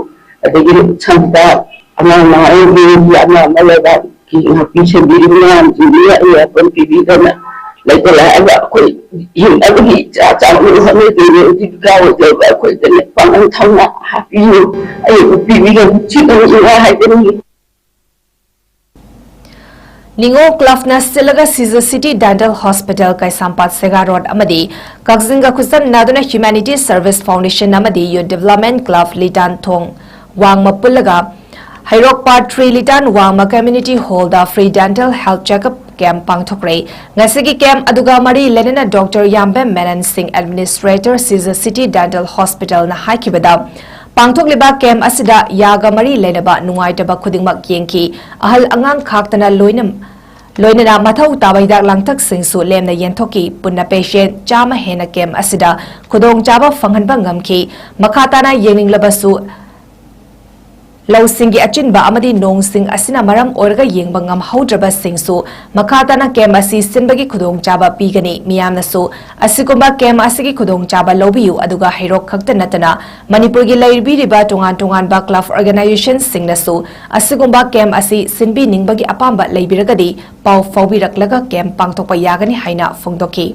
ꯑꯗꯒꯤ ꯁꯪꯁꯊꯥ, ꯑꯉꯥꯡ ꯅꯍꯥꯔꯣꯜꯒꯤ ꯑꯃ ꯑꯃ ꯂꯩꯕꯥꯛꯀꯤ ꯉꯥꯛꯄꯤ ꯁꯦꯟꯕꯤꯔꯤꯕ ꯃꯌꯥꯝꯁꯤꯡꯗꯨꯅ ꯑꯩ ꯌꯥꯄꯣꯟ ꯄꯤꯕꯤꯗꯅ ꯂꯩꯇ ꯂꯥꯏꯔꯕ ꯑꯩꯈꯣꯏ ꯍꯤꯡꯅꯕꯒꯤ ꯏꯆꯥ ꯆꯥꯎꯅ ꯍꯣꯠꯅꯖꯩ꯫ ꯖꯤꯕꯤꯀꯥ ꯑꯣꯏꯖꯕ ꯑꯩꯈꯣꯏꯗꯅꯦ ꯄꯥꯡꯒꯜ ꯊꯧꯅꯥ ꯍꯥꯞꯄꯤꯌꯨ, ꯑꯩ ꯄꯤꯕꯤꯒꯅꯤ꯫ ꯁꯤꯗꯪ ꯏꯃꯥ ꯍꯥꯏꯖꯅꯤꯡꯉꯤ꯫ ꯅꯤꯉꯣꯜ ꯀ꯭ꯂꯕꯅ ꯁꯤꯜꯂꯒ Shija city dental hospital, Keishampat Sega road ꯑꯃꯗꯤ ꯀꯛꯆꯤꯡꯒ ꯈꯨꯠꯁꯝꯅꯗꯨꯅ ꯍ꯭ꯌꯨꯃꯦꯅꯤꯇꯤ ꯁꯔꯚꯤꯁ ꯐꯥꯎꯟꯗꯦꯁꯟ ꯑꯃꯗꯤ ꯌꯨꯠ ꯗꯤꯕꯂꯞꯃꯦꯟ ꯀ꯭ꯂꯕ ꯂꯤꯇꯥꯟ ꯊꯣꯡ ꯋꯥꯡꯃ ꯄꯨꯜꯂꯒ ꯍꯩꯔꯣꯛ ꯄꯥꯔꯠ ꯊ꯭ꯔꯤ ꯂꯤꯇꯥꯟ ꯋꯥꯡꯃ ꯀꯝꯃ꯭ꯌꯨꯅꯤꯇꯤ ꯍꯣꯜꯗ free dental health checkup camp ꯄꯥꯡꯊꯣꯛꯈ꯭ꯔꯦ꯫ ꯉꯁꯤꯒꯤ ꯀꯦꯝꯞ ꯑꯗꯨꯒ ꯃꯔꯤ ꯂꯩꯅꯅ ꯗꯣꯛꯇꯔ ꯌꯥꯝꯕꯦꯝ ꯃꯦꯅꯟ ꯁꯤꯡ, ꯑꯦꯗꯃꯤꯅꯤꯁꯇ꯭ꯔꯦꯇꯔ, ꯁꯤꯖ ꯁꯤꯇꯤ ꯗꯦꯟꯇꯦꯜ ꯍꯣꯁꯄꯤꯇꯥꯜꯅ ꯍꯥꯏꯈꯤꯕꯗ, ꯄꯥꯡꯊꯣꯛꯂꯤꯕ ꯀꯦꯝꯞ ꯑꯁꯤꯗ ꯌꯥꯒ ꯃꯔꯤ ꯂꯩꯅꯕ ꯅꯨꯡꯉꯥꯏꯇꯕ ꯈꯨꯗꯤꯡꯃꯛ ꯌꯦꯡꯈꯤ꯫ ꯑꯍꯜ ꯑꯉꯥꯡ ꯈꯥꯛꯇꯅ ꯂꯣꯏꯅ ꯂꯣꯏꯅꯅ ꯃꯊꯧ ꯇꯥꯕ ꯍꯤꯗꯥꯛ ꯂꯥꯡꯊꯛꯁꯤꯡꯁꯨ ꯂꯦꯝꯅ ꯌꯦꯟꯊꯣꯛꯈꯤ꯫ ꯄꯨꯟꯅ ꯄꯦꯁꯦꯟ ꯆꯥꯝꯃ ꯍꯦꯟꯅ ꯀꯦꯝꯞ ꯑꯁꯤꯗ ꯈꯨꯗꯣꯡꯆꯥꯕ ꯐꯪꯍꯟꯕ ꯉꯝꯈꯤ꯫ ꯃꯈꯥ ꯇꯥꯅ ꯌꯦꯡꯅꯤꯡꯂꯕꯁꯨ ꯂꯧꯁꯤꯡꯒꯤ ꯑꯆꯤꯟꯕ ꯑꯃꯗꯤ ꯅꯣꯡꯁꯤꯡ ꯑꯁꯤꯅ ꯃꯔꯝ ꯑꯣꯏꯔꯒ ꯌꯦꯡꯕ ꯉꯝꯍꯧꯗ꯭ꯔꯕꯁꯤꯡꯁꯨ ꯃꯈꯥ ꯇꯥꯅ ꯀꯦꯝꯞ ꯑꯁꯤ ꯁꯤꯟꯕꯒꯤ ꯈꯨꯗꯣꯡꯆꯥꯕ ꯄꯤꯒꯅꯤ꯫ ꯃꯤꯌꯥꯝꯅꯁꯨ ꯑꯁꯤꯒꯨꯝꯕ ꯀꯦꯝꯞ ꯑꯁꯤꯒꯤ ꯈꯨꯗꯣꯡꯆꯥꯕ ꯂꯧꯕꯤꯌꯨ, ꯑꯗꯨꯒ ꯍꯩꯔꯣꯛ ꯈꯛꯇ ꯅꯠꯇꯅ ꯃꯅꯤꯄꯨꯔꯒꯤ ꯂꯩꯕꯤꯔꯤꯕ ꯇꯣꯉꯥꯟ ꯇꯣꯉꯥꯟꯕ ꯀ꯭ꯂꯕ ꯑꯣꯔꯒꯅꯥꯏꯖꯦꯁꯟꯁꯤꯡꯅꯁꯨ ꯑꯁꯤꯒꯨꯝꯕ ꯀꯦꯝꯞ ꯑꯁꯤ ꯁꯤꯟꯕꯤꯅꯤꯡꯕꯒꯤ ꯑꯄꯥꯝꯕ ꯂꯩꯕꯤꯔꯒꯗꯤ ꯄꯥꯎ ꯐꯥꯎꯕꯤꯔꯛꯂꯒ ꯀꯦꯝꯞ ꯄꯥꯡꯊꯣꯛꯄ ꯌꯥꯒꯅꯤ ꯍꯥꯏꯅ ꯐꯣꯡꯗꯣꯛꯈꯤ꯫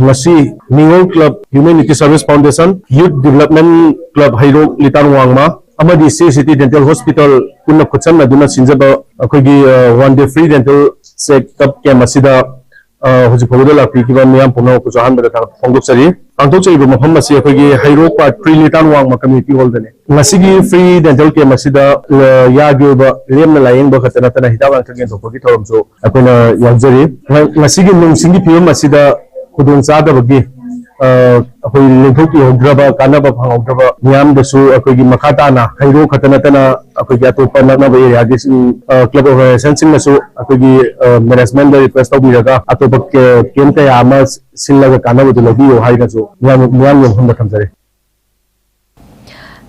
ꯉꯁꯤ ꯅꯤꯉꯣꯜ ꯀ꯭ꯂꯕ, ꯍ꯭ꯌꯨꯃꯦꯅꯤꯇꯤ ꯁꯔꯚꯤꯁ ꯐꯥꯎꯟꯗꯦꯁꯟ, ꯌꯨꯠ ꯗꯤꯕꯂꯞꯃꯦꯟ ꯀ꯭ꯂꯕ ꯍꯩꯔꯣꯛ ꯂꯤꯇꯥꯟ ꯋꯥꯡꯃ ꯑꯃꯗꯤ ꯁꯤ ꯁꯤꯇꯤ ꯗꯦꯟꯇꯦꯜ ꯍꯣꯁꯄꯤꯇꯥꯜ ꯄꯨꯟꯅ ꯈꯨꯠꯁꯝꯅꯗꯨꯅ ꯁꯤꯟꯖꯕ ꯑꯩꯈꯣꯏꯒꯤ one day free dental checkup camp ꯑꯁꯤꯗ ꯍꯧꯖꯤꯛ ꯐꯥꯎꯕꯗ ꯂꯥꯛꯄꯤꯈꯤꯕ ꯃꯤꯌꯥꯝ ꯄꯨꯝꯅꯃꯛꯄꯨꯁꯨ ꯑꯍꯥꯟꯕꯗ ꯊꯥꯒꯠꯄ ꯐꯣꯡꯗꯣꯛꯆꯔꯤ꯫ ꯄꯥꯡꯊꯣꯛꯆꯔꯤꯕ ꯃꯐꯝ ꯑꯁꯤ ꯑꯩꯈꯣꯏꯒꯤ ꯍꯩꯔꯣꯛ ꯄꯥꯔꯠ ꯊ꯭ꯔꯤ ꯂꯤꯇꯥꯟ ꯋꯥꯡꯃ ꯀꯝꯃ꯭ꯌꯨꯅꯤꯇꯤ ꯍꯣꯜꯗꯅꯤ꯫ ꯉꯁꯤꯒꯤ ꯐ꯭ꯔꯤ ꯗꯦꯟꯇꯦꯜ ꯀꯦꯝꯞ ꯑꯁꯤꯗ ꯌꯥꯒꯤ ꯑꯣꯏꯕ ꯂꯦꯝꯅ ꯂꯥꯏꯌꯦꯡꯕ ꯈꯛꯇ ꯅꯠꯇꯅ ꯍꯤꯗꯥꯛ ꯂꯥꯡꯊꯛ ꯌꯦꯟꯊꯣꯛꯄꯒꯤ ꯊꯧꯔꯝꯁꯨ ꯑꯩꯈꯣꯏꯅ ꯌꯥꯎꯖꯔꯤ꯫ ꯉꯁꯤꯒꯤ ꯅꯣꯡ ꯆꯤꯡꯒꯤ ꯐꯤꯕꯝ ꯑꯁꯤꯗ ꯈꯨꯗꯣꯡ ꯆꯥꯗꯕꯒꯤ ꯑꯩꯈꯣꯏ ꯂꯦꯡꯊꯣꯛꯄꯤꯍꯧꯗ꯭ꯔꯕ, ꯀꯥꯟꯅꯕ ꯐꯪꯍꯧꯗ꯭ꯔꯕ ꯃꯤꯌꯥꯝꯗꯁꯨ ꯑꯩꯈꯣꯏꯒꯤ ꯃꯈꯥ ꯇꯥꯅ ꯍꯩꯔꯣꯛ ꯈꯛꯇ ꯅꯠꯇꯅ ꯑꯩꯈꯣꯏꯒꯤ ꯑꯇꯣꯞꯄ ꯅꯛꯅꯕ ꯑꯦꯔꯤꯌꯥꯒꯤ ꯀ꯭ꯂꯕ ꯑꯣꯔꯒꯅꯥꯏꯖꯦꯁꯟꯁꯤꯡꯅꯁꯨ ꯑꯩꯈꯣꯏꯒꯤ ꯃꯦꯅꯦꯖꯃꯦꯟꯗ ꯔꯤꯀ꯭ꯋꯦꯁ ꯇꯧꯕꯤꯔꯒ ꯑꯇꯣꯞꯄ ꯀꯦꯝꯞ ꯀꯌꯥ ꯑꯃ ꯁꯤꯜꯂꯒ ꯀꯥꯟꯅꯕꯗꯨ ꯂꯧꯕꯤꯌꯨ ꯍꯥꯏꯅꯁꯨ ꯃꯤꯌꯥꯝ ꯃꯤꯌꯥꯝꯒꯤ ꯃꯐꯝꯗ ꯊꯝꯖꯔꯤ꯫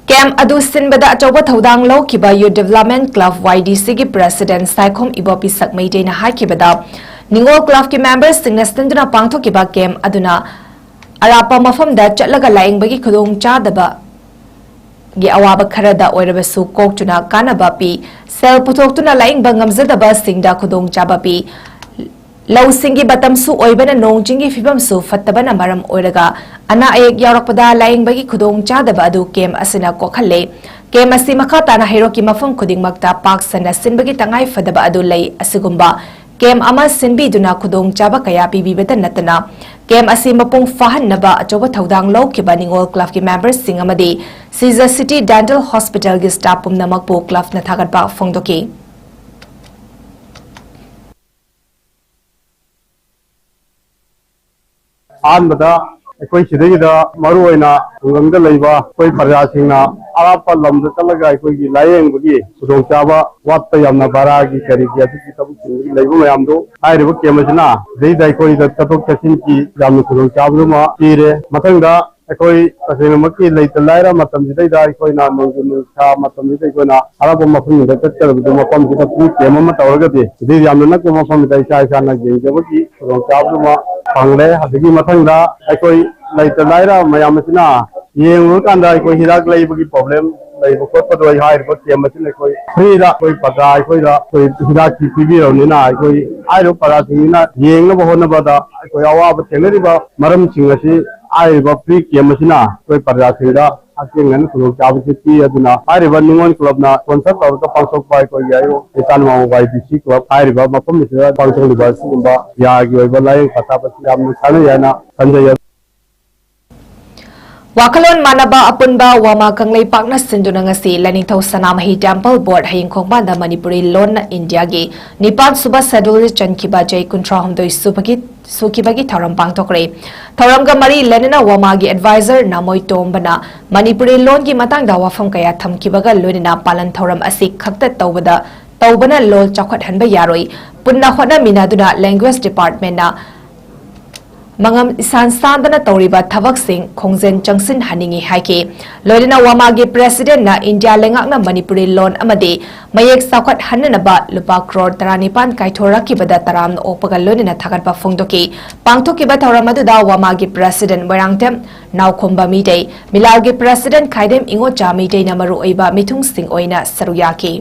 ꯀꯦꯝꯞ ꯑꯗꯨ ꯁꯤꯟꯕꯗ ꯑꯆꯧꯕ ꯊꯧꯗꯥꯡ ꯂꯧꯈꯤꯕ Youth Development Club, Y D C ꯒꯤ President ꯁꯥꯏꯈꯣꯝ ꯏꯕꯣꯄꯤ ꯁꯛꯃꯩꯇꯩꯅ ꯍꯥꯏꯈꯤꯕꯗ, ꯅꯤꯉꯣꯜ club ꯀꯤ member ꯁꯤꯡꯅ ꯁꯤꯟꯗꯨꯅ ꯄꯥꯡꯊꯣꯛꯈꯤꯕ ꯀꯦꯝꯞ ꯑꯗꯨꯅ ꯑꯔꯥꯞꯄ ꯃꯐꯝꯗ ꯆꯠꯂꯒ ꯂꯥꯌꯦꯡꯕꯒꯤ ꯈꯨꯗꯣꯡꯆꯥꯗꯕ ꯒꯤ ꯑꯋꯥꯕ ꯈꯔꯗ ꯑꯣꯏꯔꯕꯁꯨ ꯀꯣꯛꯇꯨꯅ ꯀꯥꯟꯅꯕ ꯄꯤ꯫ ꯁꯦꯜ ꯄꯨꯊꯣꯛꯇꯨꯅ ꯂꯥꯌꯦꯡꯕ ꯉꯝꯖꯗꯕꯁꯤꯡꯗ ꯈꯨꯗꯣꯡꯆꯥꯕ ꯄꯤ꯫ ꯂꯧꯁꯤꯡꯒꯤ ꯃꯇꯝꯁꯨ ꯑꯣꯏꯕꯅ ꯅꯣꯡ ꯆꯤꯡꯒꯤ ꯐꯤꯕꯝꯁꯨ ꯐꯠꯇꯕꯅ ꯃꯔꯝ ꯑꯣꯏꯔꯒ ꯑꯅꯥ ꯑꯌꯦꯛ ꯌꯥꯎꯔꯛꯄꯗ ꯂꯥꯌꯦꯡꯕꯒꯤ ꯈꯨꯗꯣꯡꯆꯥꯗꯕ ꯑꯗꯨ ꯀꯦꯝꯞ ꯑꯁꯤꯅ ꯀꯣꯛꯍꯜꯂꯦ꯫ ꯀꯦꯝꯞ ꯑꯁꯤ ꯃꯈꯥ ꯇꯥꯅ ꯍꯩꯔꯣꯛꯀꯤ ꯃꯐꯝ ꯈꯨꯗꯤꯡꯃꯛꯇ ꯄꯥꯛ ꯁꯟꯅ ꯁꯤꯟꯕꯒꯤ ꯇꯉꯥꯏ ꯐꯗꯕ ꯑꯗꯨ ꯂꯩ꯫ ꯑꯁꯤꯒꯨꯝꯕ ꯀꯦꯝꯞ ꯑꯃ ꯁꯤꯟꯕꯤꯗꯨꯅ ꯈꯨꯗꯣꯡꯆꯥꯕ ꯀꯌꯥ ꯄꯤꯕꯤꯕꯇ ꯅꯠꯇꯅ, ꯀꯦꯝꯞ ꯑꯁꯤ ꯃꯄꯨꯡ ꯐꯥꯍꯟꯅꯕ ꯑꯆꯧꯕ ꯊꯧꯗꯥꯡ ꯂꯧꯈꯤꯕ ꯅꯤꯉꯣꯜ club ꯀꯤ member ꯁꯤꯡ ꯑꯃꯗꯤ Seja City Dental Hospital ꯒꯤ staff ꯄꯨꯝꯅꯃꯛꯄꯨ club ꯅ ꯊꯥꯒꯠꯄ ꯐꯣꯡꯗꯣꯛꯈꯤ꯫ ꯑꯍꯥꯟꯕꯗ ꯑꯩꯈꯣꯏ ꯁꯤꯗꯩꯗ ꯃꯔꯨ ꯑꯣꯏꯅ ꯈꯨꯡꯒꯪꯗ ꯂꯩꯕ ꯑꯩꯈꯣꯏ ꯄ꯭ꯔꯖꯥꯁꯤꯡꯅ ꯑꯔꯥꯞꯄ ꯂꯝꯗ ꯆꯠꯂꯒ ꯑꯩꯈꯣꯏꯒꯤ ꯂꯥꯌꯦꯡꯕꯒꯤ ꯈꯨꯗꯣꯡꯆꯥꯕ ꯋꯥꯠꯄ ꯌꯥꯝꯅ, ꯚꯔꯥꯒꯤ ꯀꯔꯤꯒꯤ ꯑꯗꯨꯒꯤ ꯊꯕꯛꯁꯤꯡꯗꯒꯤ ꯂꯩꯕ ꯃꯌꯥꯝꯗꯣ, ꯍꯥꯏꯔꯤꯕ ꯀꯦꯝꯞ ꯑꯁꯤꯅ ꯁꯤꯗꯩꯗ ꯑꯩꯈꯣꯏꯗ ꯆꯠꯊꯣꯛ ꯆꯠꯁꯤꯟꯒꯤ ꯌꯥꯝꯅ ꯈꯨꯗꯣꯡꯆꯥꯕꯗꯨꯃ ꯄꯤꯔꯦ꯫ ꯃꯊꯪꯗ ꯑꯩꯈꯣꯏ ꯇꯁꯦꯡꯅꯃꯛꯀꯤ ꯂꯩꯇ ꯂꯥꯏꯔ ꯃꯇꯝꯁꯤꯗꯩꯗ ꯑꯩꯈꯣꯏꯅ ꯅꯣꯡꯖꯨ ꯅꯨꯡꯁꯥ ꯃꯇꯝꯁꯤꯗ ꯑꯩꯈꯣꯏꯅ ꯑꯔꯥꯞꯄ ꯃꯐꯝꯁꯤꯡꯗ ꯆꯠꯀꯗꯕꯗꯨ ꯃꯐꯝꯁꯤꯗ free ꯀꯦꯝꯞ ꯑꯃ ꯇꯧꯔꯒꯗꯤ ꯁꯤꯗꯩ ꯌꯥꯝꯅ ꯅꯛꯄ ꯃꯐꯝꯗ ꯏꯁꯥ ꯏꯁꯥꯅ ꯌꯦꯡꯖꯕꯒꯤ ꯈꯨꯗꯣꯡꯆꯥꯕꯗꯨꯃ ꯐꯪꯂꯦ꯫ ꯑꯗꯒꯤ ꯃꯊꯪꯗ ꯑꯩꯈꯣꯏ ꯂꯩꯇ ꯂꯥꯏꯔ ꯃꯌꯥꯝ ꯑꯁꯤꯅ ꯌꯦꯡꯂꯨꯔꯀꯥꯟꯗ ꯑꯩꯈꯣꯏ ꯍꯤꯗꯥꯛ ꯂꯩꯕꯒꯤ problem ꯂꯩꯕ ꯈꯣꯠꯄꯗꯣ ꯑꯩ ꯍꯥꯏꯔꯤꯕ ꯀꯦꯝꯞ ꯑꯁꯤꯅ ꯑꯩꯈꯣꯏ free ꯗ ꯑꯩꯈꯣꯏ ꯄ꯭ꯔꯖꯥ ꯑꯩꯈꯣꯏꯗ ꯑꯩꯈꯣꯏ ꯍꯤꯗꯥꯛꯁꯤ ꯄꯤꯕꯤꯔꯕꯅꯤꯅ ꯑꯩꯈꯣꯏ ꯍꯥꯏꯔꯤꯕ ꯄ꯭ꯔꯖꯥꯁꯤꯡꯁꯤꯅ ꯌꯦꯡꯅꯕ ꯍꯣꯠꯅꯕꯗ ꯑꯩꯈꯣꯏ ꯑꯋꯥꯕ ꯊꯦꯡꯅꯔꯤꯕ ꯃꯔꯝꯁꯤꯡ ꯑꯁꯤ ꯍꯥꯏꯔꯤꯕ free ꯀꯦꯝꯞ ꯑꯁꯤꯅ ꯑꯩꯈꯣꯏ ꯄ꯭ꯔꯖꯥꯁꯤꯡꯗ ꯍꯛꯊꯦꯡꯅꯅ ꯈꯨꯗꯣꯡꯆꯥꯕꯁꯤ ꯄꯤ꯫ ꯑꯗꯨꯅ ꯍꯥꯏꯔꯤꯕ ꯅꯤꯉꯣꯜ club ꯅ sponsor ꯇꯧꯔꯒ ꯄꯥꯡꯊꯣꯛꯄ ꯑꯩꯈꯣꯏꯒꯤ ꯑꯌꯨꯛ ꯏꯆꯥꯅꯨꯡ Y D C club ꯍꯥꯏꯔꯤꯕ ꯃꯐꯝ ꯑꯁꯤꯗ ꯄꯥꯡꯊꯣꯛꯂꯤꯕ ꯑꯁꯤꯒꯨꯝꯕ ꯌꯥꯒꯤ ꯑꯣꯏꯕ ꯂꯥꯏꯌꯦꯡ ꯄꯊꯥꯞ ꯑꯁꯤ ꯌꯥꯝꯅ ꯀꯥꯟꯅꯩ ꯍꯥꯏꯅ ꯈꯟꯖꯩ꯫ ꯋꯥꯈꯜꯂꯣꯟ ꯃꯥꯟꯅꯕ ꯑꯄꯨꯟꯕ ꯋꯥꯃꯥ ꯀꯪꯂꯩꯄꯥꯛꯅ ꯁꯤꯟꯗꯨꯅ ꯉꯁꯤ ꯂꯥꯏꯅꯤꯡꯊꯧ ꯁꯅꯥꯃꯍꯤ Temple Board ꯍꯌꯤꯡ ꯈꯣꯡꯕꯥꯟꯗ ꯃꯅꯤꯄꯨꯔꯤ ꯂꯣꯟꯅ ꯏꯟꯗꯤꯌꯥꯒꯤ ꯅꯤꯄꯥꯟ ꯁꯨꯕ schedule ꯆꯟꯈꯤꯕ ꯆꯍꯤ ꯀꯨꯟꯊ꯭ꯔꯥ ꯍꯨꯝꯗꯣꯏ ꯁꯨꯕꯒꯤ ꯁꯨꯈꯤꯕꯒꯤ ꯊꯧꯔꯝ ꯄꯥꯡꯊꯣꯛꯈ꯭ꯔꯦ꯫ ꯊꯧꯔꯝꯒ ꯃꯔꯤ ꯂꯩꯅꯅ ꯋꯥꯃꯥꯒꯤ advisor ꯅꯥꯃꯣꯏ ꯇꯣꯝꯕꯅ ꯃꯅꯤꯄꯨꯔꯤ ꯂꯣꯟꯒꯤ ꯃꯇꯥꯡꯗ ꯋꯥꯐꯝ ꯀꯌꯥ ꯊꯝꯈꯤꯕꯒ ꯂꯣꯏꯅꯅ ꯄꯥꯂꯟ ꯊꯧꯔꯝ ꯑꯁꯤ ꯈꯛꯇ ꯇꯧꯕꯗ, ꯇꯧꯕꯅ ꯂꯣꯜ ꯆꯥꯎꯈꯠꯍꯟꯕ ꯌꯥꯔꯣꯏ꯫ ꯄꯨꯟꯅ ꯍꯣꯠꯅꯃꯤꯟꯅꯗꯨꯅ language department ꯅ ꯃꯉꯝ ꯏꯁꯥꯟ ꯁꯥꯟꯗꯅ ꯇꯧꯔꯤꯕ ꯊꯕꯛꯁꯤꯡ ꯈꯣꯡꯖꯦꯜ ꯆꯪꯁꯤꯟꯍꯟꯅꯤꯡꯏ ꯍꯥꯏꯈꯤ꯫ ꯂꯣꯏꯅꯅ ꯋꯥꯃꯥꯒꯤ ꯄ꯭ꯔꯦꯁꯤꯗꯦꯟꯠꯅ ꯏꯟꯗꯤꯌꯥ ꯂꯩꯉꯥꯛꯅ ꯃꯅꯤꯄꯨꯔꯤ ꯂꯣꯟ ꯑꯃꯗꯤ ꯃꯌꯦꯛ ꯆꯥꯎꯈꯠꯍꯟꯅꯅꯕ ꯂꯨꯄꯥ ꯀ꯭ꯔꯣꯔ ꯇꯔꯥꯅꯤꯄꯥꯟ ꯀꯥꯏꯊꯣꯔꯛꯈꯤꯕꯗ ꯇꯔꯥꯝꯅ ꯑꯣꯛꯄꯒ ꯂꯣꯏꯅꯅ ꯊꯥꯒꯠꯄ ꯐꯣꯡꯗꯣꯛꯈꯤ꯫ ꯄꯥꯡꯊꯣꯛꯈꯤꯕ ꯊꯧꯔꯝ ꯑꯗꯨꯗ ꯋꯥꯃꯥꯒꯤ ꯄ꯭ꯔꯦꯁꯤꯗꯦꯟꯠ ꯃꯣꯏꯔꯥꯡꯊꯦꯝ ꯅꯥꯎꯈꯣꯝꯕ ꯃꯤꯇꯩ, ꯃꯤꯂꯥꯜꯒꯤ ꯄ꯭ꯔꯦꯁꯤꯗꯦꯟꯠ ꯈꯥꯏꯗꯦꯝ ꯏꯉꯣꯆꯥ ꯃꯤꯇꯩꯅ ꯃꯔꯨꯑꯣꯏꯕ ꯃꯤꯊꯨꯡꯁꯤꯡ ꯑꯣꯏꯅ ꯁꯔꯨꯛ ꯌꯥꯈꯤ꯫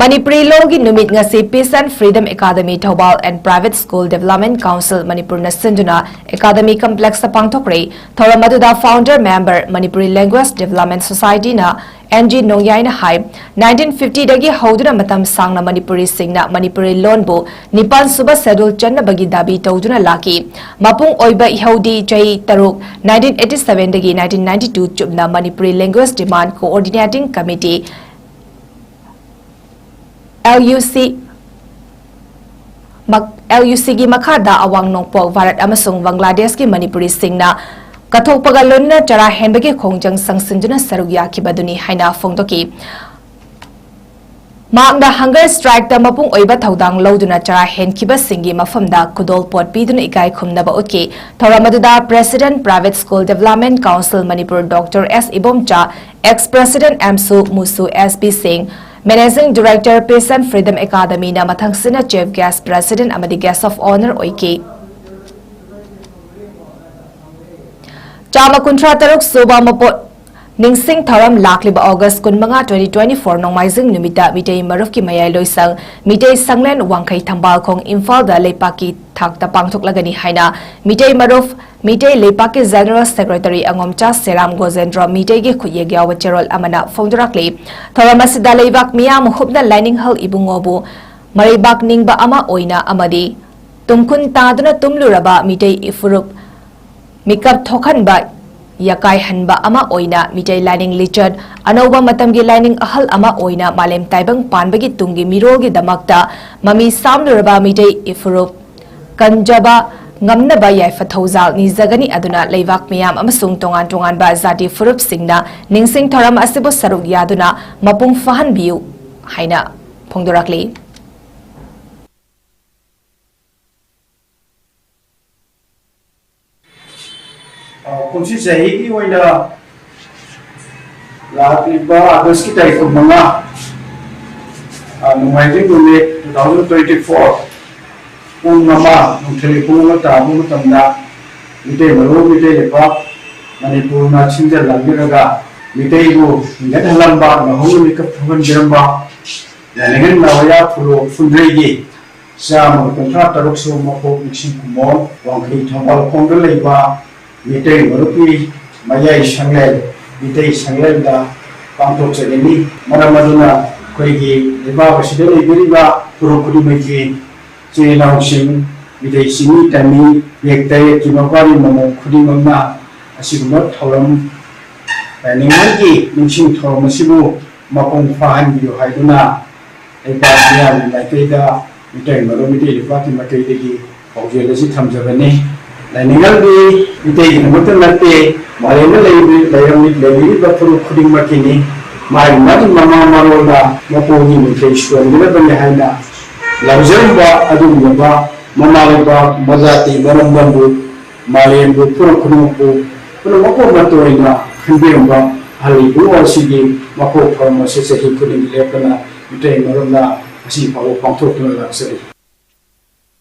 ꯃꯅꯤꯄꯨꯔꯤ ꯂꯣꯟꯒꯤ ꯅꯨꯃꯤꯠ ꯉꯁꯤ Peace and Freedom Academy Thoubal and Private School Development Council ꯃꯅꯤꯄꯨꯔꯅ ꯁꯤꯟꯗꯨꯅ Academy Complexꯇ ꯄꯥꯡꯊꯣꯛꯈ꯭ꯔꯦ꯫ ꯊꯧꯔꯝ ꯑꯗꯨꯗ founder member Manipuri Language Development Societyꯅ ꯑꯦꯟ ꯖꯤ ꯅꯣꯡꯌꯥꯏꯅ ꯍꯥꯏ, nineteen fiftyꯗꯒꯤ ꯍꯧꯗꯨꯅ ꯃꯇꯝ ꯁꯥꯡꯅ ꯃꯅꯤꯄꯨꯔꯤꯁꯤꯡꯅ ꯃꯅꯤꯄꯨꯔꯤ ꯂꯣꯟꯕꯨ ꯅꯤꯄꯥꯟ ꯁꯨꯕ schedule ꯆꯟꯅꯕꯒꯤ ꯗꯥꯕꯤ ꯇꯧꯗꯨꯅ ꯂꯥꯛꯈꯤ꯫ ꯃꯄꯨꯡ ꯑꯣꯏꯕ ꯏꯍꯧꯗꯤ ꯆꯍꯤ ꯇꯔꯨꯛ, nineteen eighty sevenꯗꯒꯤ nineteen ninety two ꯆꯨꯞꯅ Manipuri Language Demand Coordinating Committee, L U C, ꯃꯛ-, L U Cꯒꯤ ꯃꯈꯥꯗ ꯑꯋꯥꯡ ꯅꯣꯡꯄꯣꯛ ꯚꯥꯔꯠ ꯑꯃꯁꯨꯡ ꯕꯪꯒ꯭ꯂꯥꯗꯦꯁꯀꯤ ꯃꯅꯤꯄꯨꯔꯤꯁꯤꯡꯅ ꯀꯠꯊꯣꯛꯄꯒ ꯂꯣꯏꯅꯅ ꯆꯔꯥ ꯍꯦꯟꯕꯒꯤ ꯈꯣꯡꯖꯪ ꯆꯪꯁꯤꯟꯗꯨꯅ ꯁꯔꯨꯛ ꯌꯥꯈꯤꯕꯗꯨꯅꯤ ꯍꯥꯏꯅ ꯐꯣꯡꯗꯣꯛꯈꯤ꯫ ꯃꯍꯥꯛꯅ hunger strikeꯇ ꯃꯄꯨꯡ ꯑꯣꯏꯕ ꯊꯧꯗꯥꯡ ꯂꯧꯗꯨꯅ ꯆꯔꯥ ꯍꯦꯟꯈꯤꯕꯁꯤꯡꯒꯤ ꯃꯐꯝꯗ ꯈꯨꯗꯣꯜꯄꯣꯠ ꯄꯤꯗꯨꯅ ꯏꯀꯥꯏ ꯈꯨꯝꯅꯕ ꯎꯠꯈꯤ꯫ ꯊꯧꯔꯝ ꯑꯗꯨꯗ President Private School Development Council Manipur Doctor S Ibomcha, ex President ꯑꯦꯝꯁꯨ ꯃꯨꯁꯨ, S B ꯁꯤꯡ, Managing Director Peace and Freedom Academyꯅ ꯃꯊꯪꯁꯤꯠꯅ Chief Guest President ꯑꯃꯗꯤ Guest of Honour ꯑꯣꯏꯈꯤ꯫ ꯆꯥꯝꯃ ꯀꯨꯟꯊ꯭ꯔꯥ ꯇꯔꯨꯛ ꯁꯨꯕ ꯃꯄꯣ-, ꯅꯤꯡꯁꯤꯡ ꯊꯧꯔꯝ ꯂꯥꯛꯂꯤꯕ August ꯀꯨꯟꯃꯉꯥ, twenty twenty-four ꯅꯣꯡꯃꯥꯏꯖꯤꯡ ꯅꯨꯃꯤꯠꯇ ꯃꯤꯇꯩ ꯃꯔꯨꯞꯀꯤ ꯃꯌꯥꯏ ꯂꯣꯏꯁꯪ ꯃꯤꯇꯩ ꯁꯪꯂꯦꯟ ꯋꯥꯡꯈꯩ ꯊꯝꯕꯥꯜꯈꯣꯡ ꯏꯝꯐꯥꯜꯗ ꯂꯩꯄꯥꯛꯀꯤ ꯊꯥꯛꯇ ꯄꯥꯡꯊꯣꯛꯂꯒꯅꯤ ꯍꯥꯏꯅ ꯃꯤꯇꯩ ꯃꯔꯨꯞ, ꯃꯤꯇꯩ ꯂꯩꯄꯥꯛꯀꯤ General Secretary ꯑꯉꯣꯝꯆꯥ ꯁꯦꯔꯥꯝ ꯒꯣꯖꯦꯟꯗ꯭ꯔꯣ ꯃꯤꯇꯩꯒꯤ ꯈꯨꯠꯌꯦꯛ ꯌꯥꯎꯕ ꯆꯦꯔꯣꯜ ꯑꯃꯅ ꯐꯣꯡꯗꯣꯔꯛꯂꯤ꯫ ꯊꯧꯔꯝ ꯑꯁꯤꯗ ꯂꯩꯕꯥꯛ ꯃꯤꯌꯥꯝ ꯍꯨꯞꯅ ꯂꯥꯏꯅꯤꯡꯍꯜ ꯏꯕꯨꯡꯉꯣꯕꯨ ꯃꯔꯩꯕꯥꯛ ꯅꯤꯡꯕ ꯑꯃ ꯑꯣꯏꯅ ꯑꯃꯗꯤ ꯇꯨꯡꯈꯨꯟ ꯇꯥꯗꯨꯅ ꯇꯨꯝꯂꯨꯔꯕ ꯃꯤꯇꯩ ꯏꯐꯨꯔꯨꯞ ꯃꯤꯀꯞ ꯊꯣꯛꯍꯟꯕ, ꯌꯥꯀꯥꯏꯍꯟꯕ ꯑꯃ ꯑꯣꯏꯅ ꯃꯤꯇꯩ ꯂꯥꯏꯅꯤꯡ ꯂꯤꯆꯠ ꯑꯅꯧꯕ ꯃꯇꯝꯒꯤ ꯂꯥꯏꯅꯤꯡ ꯑꯍꯜ ꯑꯃ ꯑꯣꯏꯅ ꯃꯥꯂꯦꯝ ꯇꯥꯏꯕꯪ ꯄꯥꯟꯕꯒꯤ ꯇꯨꯡꯒꯤ ꯃꯤꯔꯣꯜꯒꯤꯗꯃꯛꯇ ꯃꯃꯤ ꯁꯥꯝꯂꯨꯔꯕ ꯃꯤꯇꯩ ꯏꯐꯨꯔꯨꯞ ꯀꯟꯖꯕ ꯉꯝꯅꯕ ꯌꯥꯏꯐ ꯊꯧꯖꯥꯜ ꯅꯤꯖꯒꯅꯤ꯫ ꯑꯗꯨꯅ ꯂꯩꯕꯥꯛ ꯃꯤꯌꯥꯝ ꯑꯃꯁꯨꯡ ꯇꯣꯉꯥꯟ ꯇꯣꯉꯥꯟꯕ ꯖꯥꯇꯤ ꯐꯨꯔꯨꯞꯁꯤꯡꯅ ꯅꯤꯡꯁꯤꯡ ꯊꯧꯔꯝ ꯑꯁꯤꯕꯨ ꯁꯔꯨꯛ ꯌꯥꯗꯨꯅ ꯃꯄꯨꯡ ꯐꯥꯍꯟꯕꯤꯌꯨ ꯍꯥꯏꯅ ꯐꯣꯡꯗꯣꯔꯛꯂꯤ꯫ ꯀꯨꯝꯁꯤ ꯆꯍꯤꯒꯤ ꯑꯣꯏꯅ ꯂꯥꯛꯂꯤꯕ ꯑꯥꯒꯁꯀꯤ ꯇꯥꯔꯤꯛ ꯀꯨꯟꯃꯉꯥ, ꯑ, ꯅꯣꯡꯃꯥꯏꯖꯤꯡ ꯅꯨꯃꯤꯠ, two thousand twenty four, ꯄꯨꯡ ꯑꯃ, ꯅꯨꯡꯊꯤꯜꯒꯤ ꯄꯨꯡ ꯑꯃ ꯇꯥꯕ ꯃꯇꯝꯗ ꯃꯤꯇꯩ ꯃꯔꯨꯞ, ꯃꯤꯇꯩ ꯂꯩꯄꯥꯛ ꯃꯅꯤꯄꯨꯔꯅ ꯁꯤꯟꯖ ꯂꯥꯡꯖꯔꯒ ꯃꯤꯇꯩꯕꯨ ꯍꯤꯡꯒꯠꯍꯜꯂꯝꯕ, ꯉꯥꯍꯧꯅ ꯃꯤꯀꯞ ꯊꯣꯛꯍꯟꯕꯤꯔꯝꯕ ꯂꯥꯏꯅꯤꯡꯊꯧ ꯅꯥꯎꯔꯩ ꯐꯨꯔꯨ ꯐꯨꯟꯗ꯭ꯔꯩꯒꯤ ꯆꯥꯝꯃꯒ ꯀꯨꯟꯊ꯭ꯔꯥ ꯇꯔꯨꯛ ꯁꯨꯕ ꯃꯄꯣꯛ ꯅꯤꯡꯁꯤꯡ ꯀꯨꯝꯑꯣꯟ ꯋꯥꯡꯈꯩ ꯊꯧꯕꯥꯜꯈꯣꯡꯗ ꯂꯩꯕ ꯃꯤꯇꯩ ꯃꯔꯨꯞꯀꯤ ꯃꯌꯥꯏ ꯁꯪꯂꯦꯟ, ꯃꯤꯇꯩ ꯁꯪꯂꯦꯟꯗ ꯄꯥꯡꯊꯣꯛꯆꯒꯅꯤ꯫ ꯃꯔꯝ ꯑꯗꯨꯅ ꯑꯩꯈꯣꯏꯒꯤ ꯂꯩꯕꯥꯛ ꯑꯁꯤꯗ ꯂꯩꯕꯤꯔꯤꯕ ꯐꯨꯔꯨꯞ ꯈꯨꯗꯤꯡꯃꯛꯀꯤ ꯏꯆꯤꯜ ꯏꯅꯥꯎꯁꯤꯡ, ꯃꯤꯇꯩ ꯆꯤꯡꯃꯤ ꯇꯝꯃꯤ ꯌꯦꯛ ꯇꯔꯦꯠꯀꯤ ꯃꯄꯥꯔꯤ ꯃꯃꯧ ꯈꯨꯗꯤꯡꯃꯛꯅ ꯑꯁꯤꯒꯨꯝꯕ ꯊꯧꯔꯝ, ꯂꯥꯏꯅꯤꯡꯊꯧꯒꯤ ꯅꯤꯡꯁꯤꯡ ꯊꯧꯔꯝ ꯑꯁꯤꯕꯨ ꯃꯄꯨꯡ ꯐꯥꯍꯟꯕꯤꯌꯨ ꯍꯥꯏꯗꯨꯅ ꯂꯩꯕꯥꯛ ꯃꯤꯌꯥꯝꯒꯤ ꯃꯥꯏꯀꯩꯗ, ꯃꯤꯇꯩ ꯃꯔꯨꯞ, ꯃꯤꯇꯩ ꯂꯩꯄꯥꯛꯀꯤ ꯃꯥꯏꯀꯩꯗꯒꯤ ꯄꯥꯎꯖꯦꯜ ꯑꯁꯤ ꯊꯝꯖꯕꯅꯤ꯫ ꯂꯥꯏꯅꯤꯡꯊꯧꯗꯤ ꯃꯤꯇꯩꯒꯤꯗꯃꯛꯇ ꯅꯠꯇꯦ, ꯃꯥꯂꯦꯝꯗ ꯂꯩꯔꯤ-, ꯂꯩꯔꯝꯃꯤ-, ꯂꯩꯕꯤꯔꯤꯕ ꯐꯨꯔꯨꯞ ꯈꯨꯗꯤꯡꯃꯛꯀꯤꯅꯤ꯫ ꯃꯥꯒꯤ, ꯃꯥꯒꯤ ꯃꯃꯥ ꯃꯔꯣꯜꯗ ꯃꯄꯨꯒꯤ ꯃꯤꯡꯆꯠ ꯁꯣꯟꯒꯗꯕꯅꯤ ꯍꯥꯏꯅ ꯂꯧꯖꯔꯝꯕ ꯑꯗꯨꯒꯨꯝꯂꯕ ꯃꯃꯥ ꯂꯩꯕꯥꯛ, ꯃꯖꯥꯇꯤ, ꯃꯔꯝꯗꯝꯕꯨ, ꯃꯥꯂꯦꯝꯕꯨ, ꯐꯨꯔꯨꯞ ꯈꯨꯗꯤꯡꯃꯛꯄꯨ ꯄꯨꯝꯅꯃꯛꯄꯨ ꯑꯃꯠꯇ ꯑꯣꯏꯅ ꯈꯟꯕꯤꯔꯝꯕ ꯑꯍꯜ ꯏꯕꯨꯡꯉꯣ ꯑꯁꯤꯒꯤ ꯃꯄꯣꯛ ꯊꯧꯔꯝ ꯑꯁꯤ ꯆꯍꯤ ꯈꯨꯗꯤꯡꯒꯤ ꯂꯦꯞꯇꯅ ꯃꯤꯇꯩ ꯃꯔꯨꯞꯅ ꯉꯁꯤ ꯐꯥꯎꯕ ꯄꯥꯡꯊꯣꯛꯇꯨꯅ ꯂꯥꯛꯆꯔꯤ꯫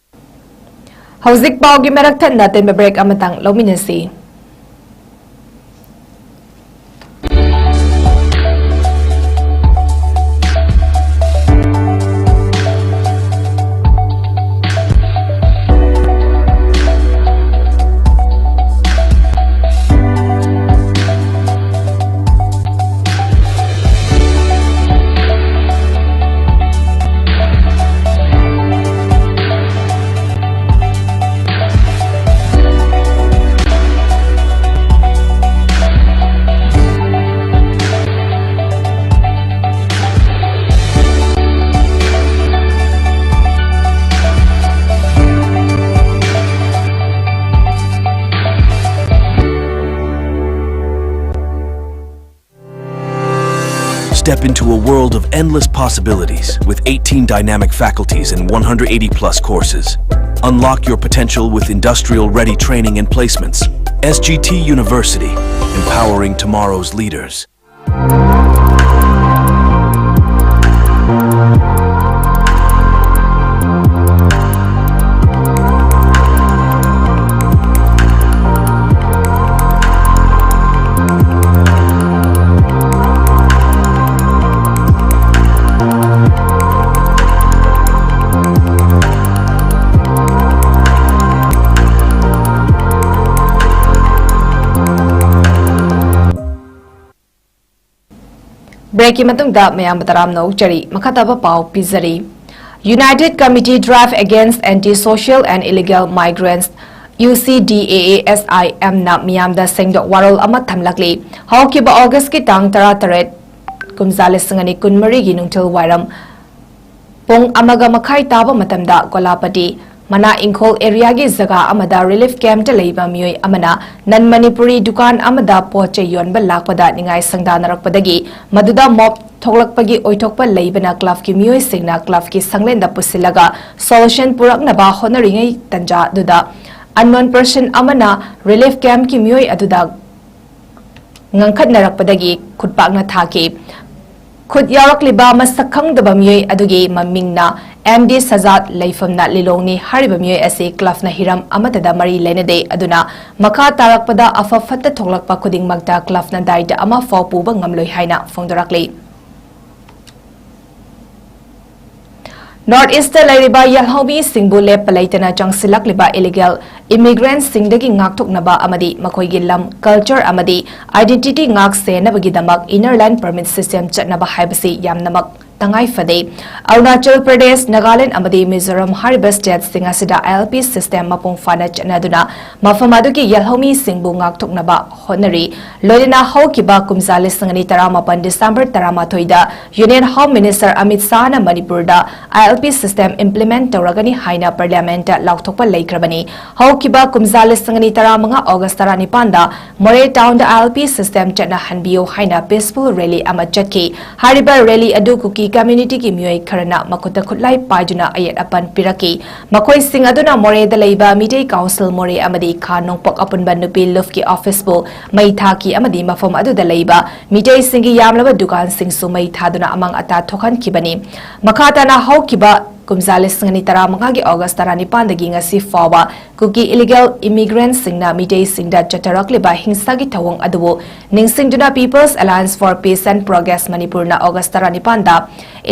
ꯍꯧꯖꯤꯛ ꯄꯥꯎꯒꯤ ꯃꯔꯛ ꯊꯠꯅ ꯑꯇꯦꯟꯕ ꯕ꯭ꯔꯦꯛ ꯑꯃꯇꯪ ꯂꯧꯃꯤꯟꯅꯁꯤ꯫ Step into a world of endless possibilities with eighteen dynamic faculties and one hundred eighty plus courses. Unlock your potential with industrial ready training and placements. S G T University, empowering tomorrow's leaders. Breakꯀꯤ ꯃꯇꯨꯡꯗ ꯃꯌꯥꯝꯕ ꯇꯔꯥꯝꯅ ꯑꯣꯛꯆꯔꯤ꯫ ꯃꯈꯥ ꯇꯥꯕ ꯄꯥꯎ ꯄꯤꯖꯔꯤ꯫ United Committee Drive Against Anti-Social and Illegal Migrants, U C D A A S I M ꯅ ꯃꯤꯌꯥꯝꯗ ꯁꯦꯡꯗꯣꯛ ꯋꯥꯔꯣꯜ ꯑꯃ ꯊꯝꯂꯛꯂꯤ꯫ ꯍꯧꯈꯤꯕ ꯑꯣꯒꯁꯀꯤ ꯇꯥꯡ ꯇꯔꯥꯇꯔꯦꯠ, ꯀꯨꯝꯖꯥ ꯂꯤꯁꯤꯡ ꯑꯅꯤ ꯀꯨꯟꯃꯔꯤꯒꯤ ꯅꯨꯡꯊꯤꯜ ꯋꯥꯏꯔꯝ ꯄꯨꯡ ꯑꯃꯒ ꯃꯈꯥꯏ ꯇꯥꯕ ꯃꯇꯝꯗ ꯒꯣꯂꯥꯄꯇꯤ ꯃꯅꯥ ꯏꯪꯈꯣꯜ ꯑꯦꯔꯤꯌꯥꯒꯤ ꯖꯒꯥ ꯑꯃꯗ ꯔꯤꯂꯤꯐ ꯀꯦꯝꯞꯇ ꯂꯩꯕ ꯃꯤꯑꯣꯏ ꯑꯃꯅ ꯅꯟ ꯃꯅꯤꯄꯨꯔꯤ ꯗꯨꯀꯥꯟ ꯑꯃꯗ ꯄꯣꯠ ꯆꯩ ꯌꯣꯟꯕ ꯂꯥꯛꯄꯗ ꯅꯤꯡꯉꯥꯏ ꯁꯪꯗꯥꯅꯔꯛꯄꯗꯒꯤ ꯃꯗꯨꯗ ꯃꯣꯞ ꯊꯣꯛꯂꯛꯄꯒꯤ ꯑꯣꯏꯊꯣꯛꯄ ꯂꯩꯕꯅ ꯀ꯭ꯂꯕꯀꯤ ꯃꯤꯑꯣꯏꯁꯤꯡꯅ ꯀ꯭ꯂꯕꯀꯤ ꯁꯪꯂꯦꯟꯗ ꯄꯨꯁꯤꯜꯂꯒ ꯁꯣꯂꯨꯁꯟ ꯄꯨꯔꯛꯅꯕ ꯍꯣꯠꯅꯔꯤꯉꯩ ꯇꯟꯖꯥꯗꯨꯗ unknown person ꯑꯃꯅ ꯔꯤꯂꯤꯐ ꯀꯦꯝꯞꯀꯤ ꯃꯤꯑꯣꯏ ꯑꯗꯨꯗ ꯉꯪꯈꯠꯅꯔꯛꯄꯗꯒꯤ ꯈꯨꯠꯄꯥꯛꯅ ꯊꯥꯈꯤ꯫ ꯈꯨꯠ ꯌꯥꯎꯔꯛꯂꯤꯕ ꯃꯁꯛ ꯈꯪꯗꯕ ꯃꯤꯑꯣꯏ ꯑꯗꯨꯒꯤ ꯃꯃꯤꯡꯅ ꯑꯦꯝ ꯗꯤ ꯁꯖꯥꯗ, ꯂꯩꯐꯝꯅ ꯂꯤꯂꯣꯡꯅꯤ꯫ ꯍꯥꯏꯔꯤꯕ ꯃꯤꯑꯣꯏ ꯑꯁꯤ ꯀ꯭ꯂꯕꯅ ꯍꯤꯔꯝ ꯑꯃꯠꯇꯗ ꯃꯔꯤ ꯂꯩꯅꯗꯦ, ꯑꯗꯨꯅ ꯃꯈꯥ ꯇꯥꯔꯛꯄꯗ ꯑꯐ ꯐꯠꯇ ꯊꯣꯛꯂꯛꯄ ꯈꯨꯗꯤꯡꯃꯛꯇ ꯀ꯭ꯂꯕꯅ ꯗꯥꯏꯇ ꯑꯃ ꯐꯥꯎ ꯄꯨꯕ ꯉꯝꯂꯣꯏ ꯍꯥꯏꯅ ꯐꯣꯡꯗꯣꯔꯛꯂꯤ꯫ ꯅꯣꯔꯠ ꯏꯁꯇ ꯂꯩꯔꯤꯕ ꯌꯦꯜꯍꯧꯃꯤꯁꯤꯡꯕꯨ ꯂꯦꯞꯄ ꯂꯩꯇꯅ ꯆꯪꯁꯤꯜꯂꯛꯂꯤꯕ ꯏꯂꯤꯒꯦꯜ ꯏꯃꯤꯒ꯭ꯔꯦꯟꯠꯁꯤꯡꯗꯒꯤ ꯉꯥꯛꯊꯣꯛꯅꯕ ꯑꯃꯗꯤ ꯃꯈꯣꯏꯒꯤ ꯂꯝ, ꯀꯜꯆꯔ ꯑꯃꯗꯤ ꯑꯥꯏꯗꯦꯟꯇꯤꯇꯤ ꯉꯥꯛ ꯁꯦꯟꯅꯕꯒꯤꯗꯃꯛ ꯏꯅꯔ ꯂꯥꯏꯟ ꯄꯔꯃꯤꯠ ꯁꯤꯁꯇꯦꯝ ꯆꯠꯅꯕ ꯍꯥꯏꯕꯁꯤ ꯌꯥꯝꯅꯃꯛ ꯇꯉꯥꯏ ꯐꯗꯦ꯫ ꯑꯔꯨꯅꯥꯆꯜ ꯄ꯭ꯔꯗꯦꯁ, ꯅꯥꯒꯥꯂꯦꯟꯗ ꯑꯃꯗꯤ ꯃꯤꯖꯣꯔꯥꯝ ꯍꯥꯏꯔꯤꯕ ꯁ꯭ꯇꯦꯠꯁꯤꯡ ꯑꯁꯤꯗ ꯑꯥꯏ ꯑꯦꯜ ꯄꯤ ꯁꯤꯁꯇꯦꯝ ꯃꯄꯨꯡ ꯐꯥꯅ ꯆꯠꯅꯗꯨꯅ ꯃꯐꯝ ꯑꯗꯨꯒꯤ ꯌꯦꯜꯍꯧꯃꯤꯁꯤꯡꯕꯨ ꯉꯥꯛꯊꯣꯛꯅꯕ ꯍꯣꯠꯅꯔꯤ꯫ ꯂꯣꯏꯅꯅ ꯍꯧꯈꯤꯕ ꯀꯨꯝꯖꯥ ꯂꯤꯁꯤꯡ ꯑꯅꯤ ꯇꯔꯥꯃꯥꯄꯟ ꯗꯤꯁꯦꯝꯕꯔ ꯇꯔꯥꯃꯥꯊꯣꯏꯗ ꯌꯨꯅꯤꯌꯟ ꯍꯣꯝ ꯃꯤꯅꯤꯁꯇꯔ ꯑꯃꯤꯠ ꯁꯥꯍꯅ ꯃꯅꯤꯄꯨꯔꯗ I L P system implement ꯇꯧꯔꯒꯅꯤ ꯍꯥꯏꯅ ꯄꯥꯔꯂꯤꯌꯥꯃꯦꯟꯠꯇ ꯂꯥꯎꯊꯣꯛꯄ ꯂꯩꯈ꯭ꯔꯕꯅꯤ꯫ ꯍꯧꯈꯤꯕ ꯀꯨꯝꯖꯥ ꯂꯤꯁꯤꯡ ꯑꯅꯤ ꯇꯔꯥꯃꯉꯥ ꯑꯣꯒꯁ ꯇꯔꯥꯅꯤꯄꯥꯟꯗ ꯃꯣꯔꯦ ꯇꯥꯎꯟꯗ ꯑꯥꯏ ꯑꯦꯜ ꯄꯤ ꯁꯤꯁꯇꯦꯝ ꯆꯠꯅꯍꯟꯕꯤꯌꯨ ꯍꯥꯏꯅ ꯄꯤꯁꯐꯨꯜ ꯔꯦꯂꯤ ꯑꯃ ꯆꯠꯈꯤ꯫ ꯍꯥꯏꯔꯤꯕ ꯔꯦꯂꯤ ꯑꯗꯨ ꯀꯨꯀꯤ ꯀꯝꯃ꯭ꯌꯨꯅꯤꯇꯤꯒꯤ ꯃꯤꯑꯣꯏ ꯈꯔꯅ ꯃꯈꯨꯠꯇ ꯈꯨꯠꯂꯥꯏ ꯄꯥꯏꯗꯨꯅ ꯑꯌꯦꯠ ꯑꯄꯟ ꯄꯤꯔꯛꯈꯤ꯫ ꯃꯈꯣꯏꯁꯤꯡ ꯑꯗꯨꯅ ꯃꯣꯔꯦꯗ ꯂꯩꯕ ꯃꯤꯇꯩ ꯀꯥꯎꯟꯁꯤꯜ ꯃꯣꯔꯦ ꯑꯃꯗꯤ ꯈꯥ ꯅꯣꯡꯄꯣꯛ ꯑꯄꯨꯟꯕ ꯅꯨꯄꯤ ꯂꯨꯞꯀꯤ ꯑꯣꯐꯤꯁꯄꯨ ꯃꯩ ꯊꯥꯈꯤ ꯑꯃꯗꯤ ꯃꯐꯝ ꯑꯗꯨꯗ ꯂꯩꯕ ꯃꯤꯇꯩꯁꯤꯡꯒꯤ ꯌꯥꯝꯂꯕ ꯗꯨꯀꯥꯟꯁꯤꯡꯁꯨ ꯃꯩ ꯊꯥꯗꯨꯅ ꯑꯃꯥꯡ ꯑꯇꯥ ꯊꯣꯛꯍꯟꯈꯤꯕꯅꯤ꯫ ꯃꯈꯥ ꯇꯥꯅ ꯍꯧꯈꯤꯕ ꯀꯨꯝꯖꯥ ꯂꯤꯁꯤꯡ ꯑꯅꯤ ꯇꯔꯥꯃꯉꯥꯒꯤ ꯑꯣꯒꯁ ꯇꯔꯥꯅꯤꯄꯥꯟꯗꯒꯤ ꯉꯁꯤ ꯐꯥꯎꯕ ꯀꯨꯀꯤ ꯏꯂꯤꯒꯦꯜ ꯏꯃꯤꯒ꯭ꯔꯦꯟꯠꯁꯤꯡꯅ ꯃꯤꯇꯩꯁꯤꯡꯗ ꯆꯠꯊꯔꯛꯂꯤꯕ ꯍꯤꯡꯁꯥꯒꯤ ꯊꯧꯑꯣꯡ ꯑꯗꯨꯕꯨ ꯅꯤꯡꯁꯤꯡꯗꯨꯅ People's Alliance for Peace and Progress ꯃꯅꯤꯄꯨꯔꯅ August ꯇꯔꯥꯅꯤꯄꯥꯟꯗ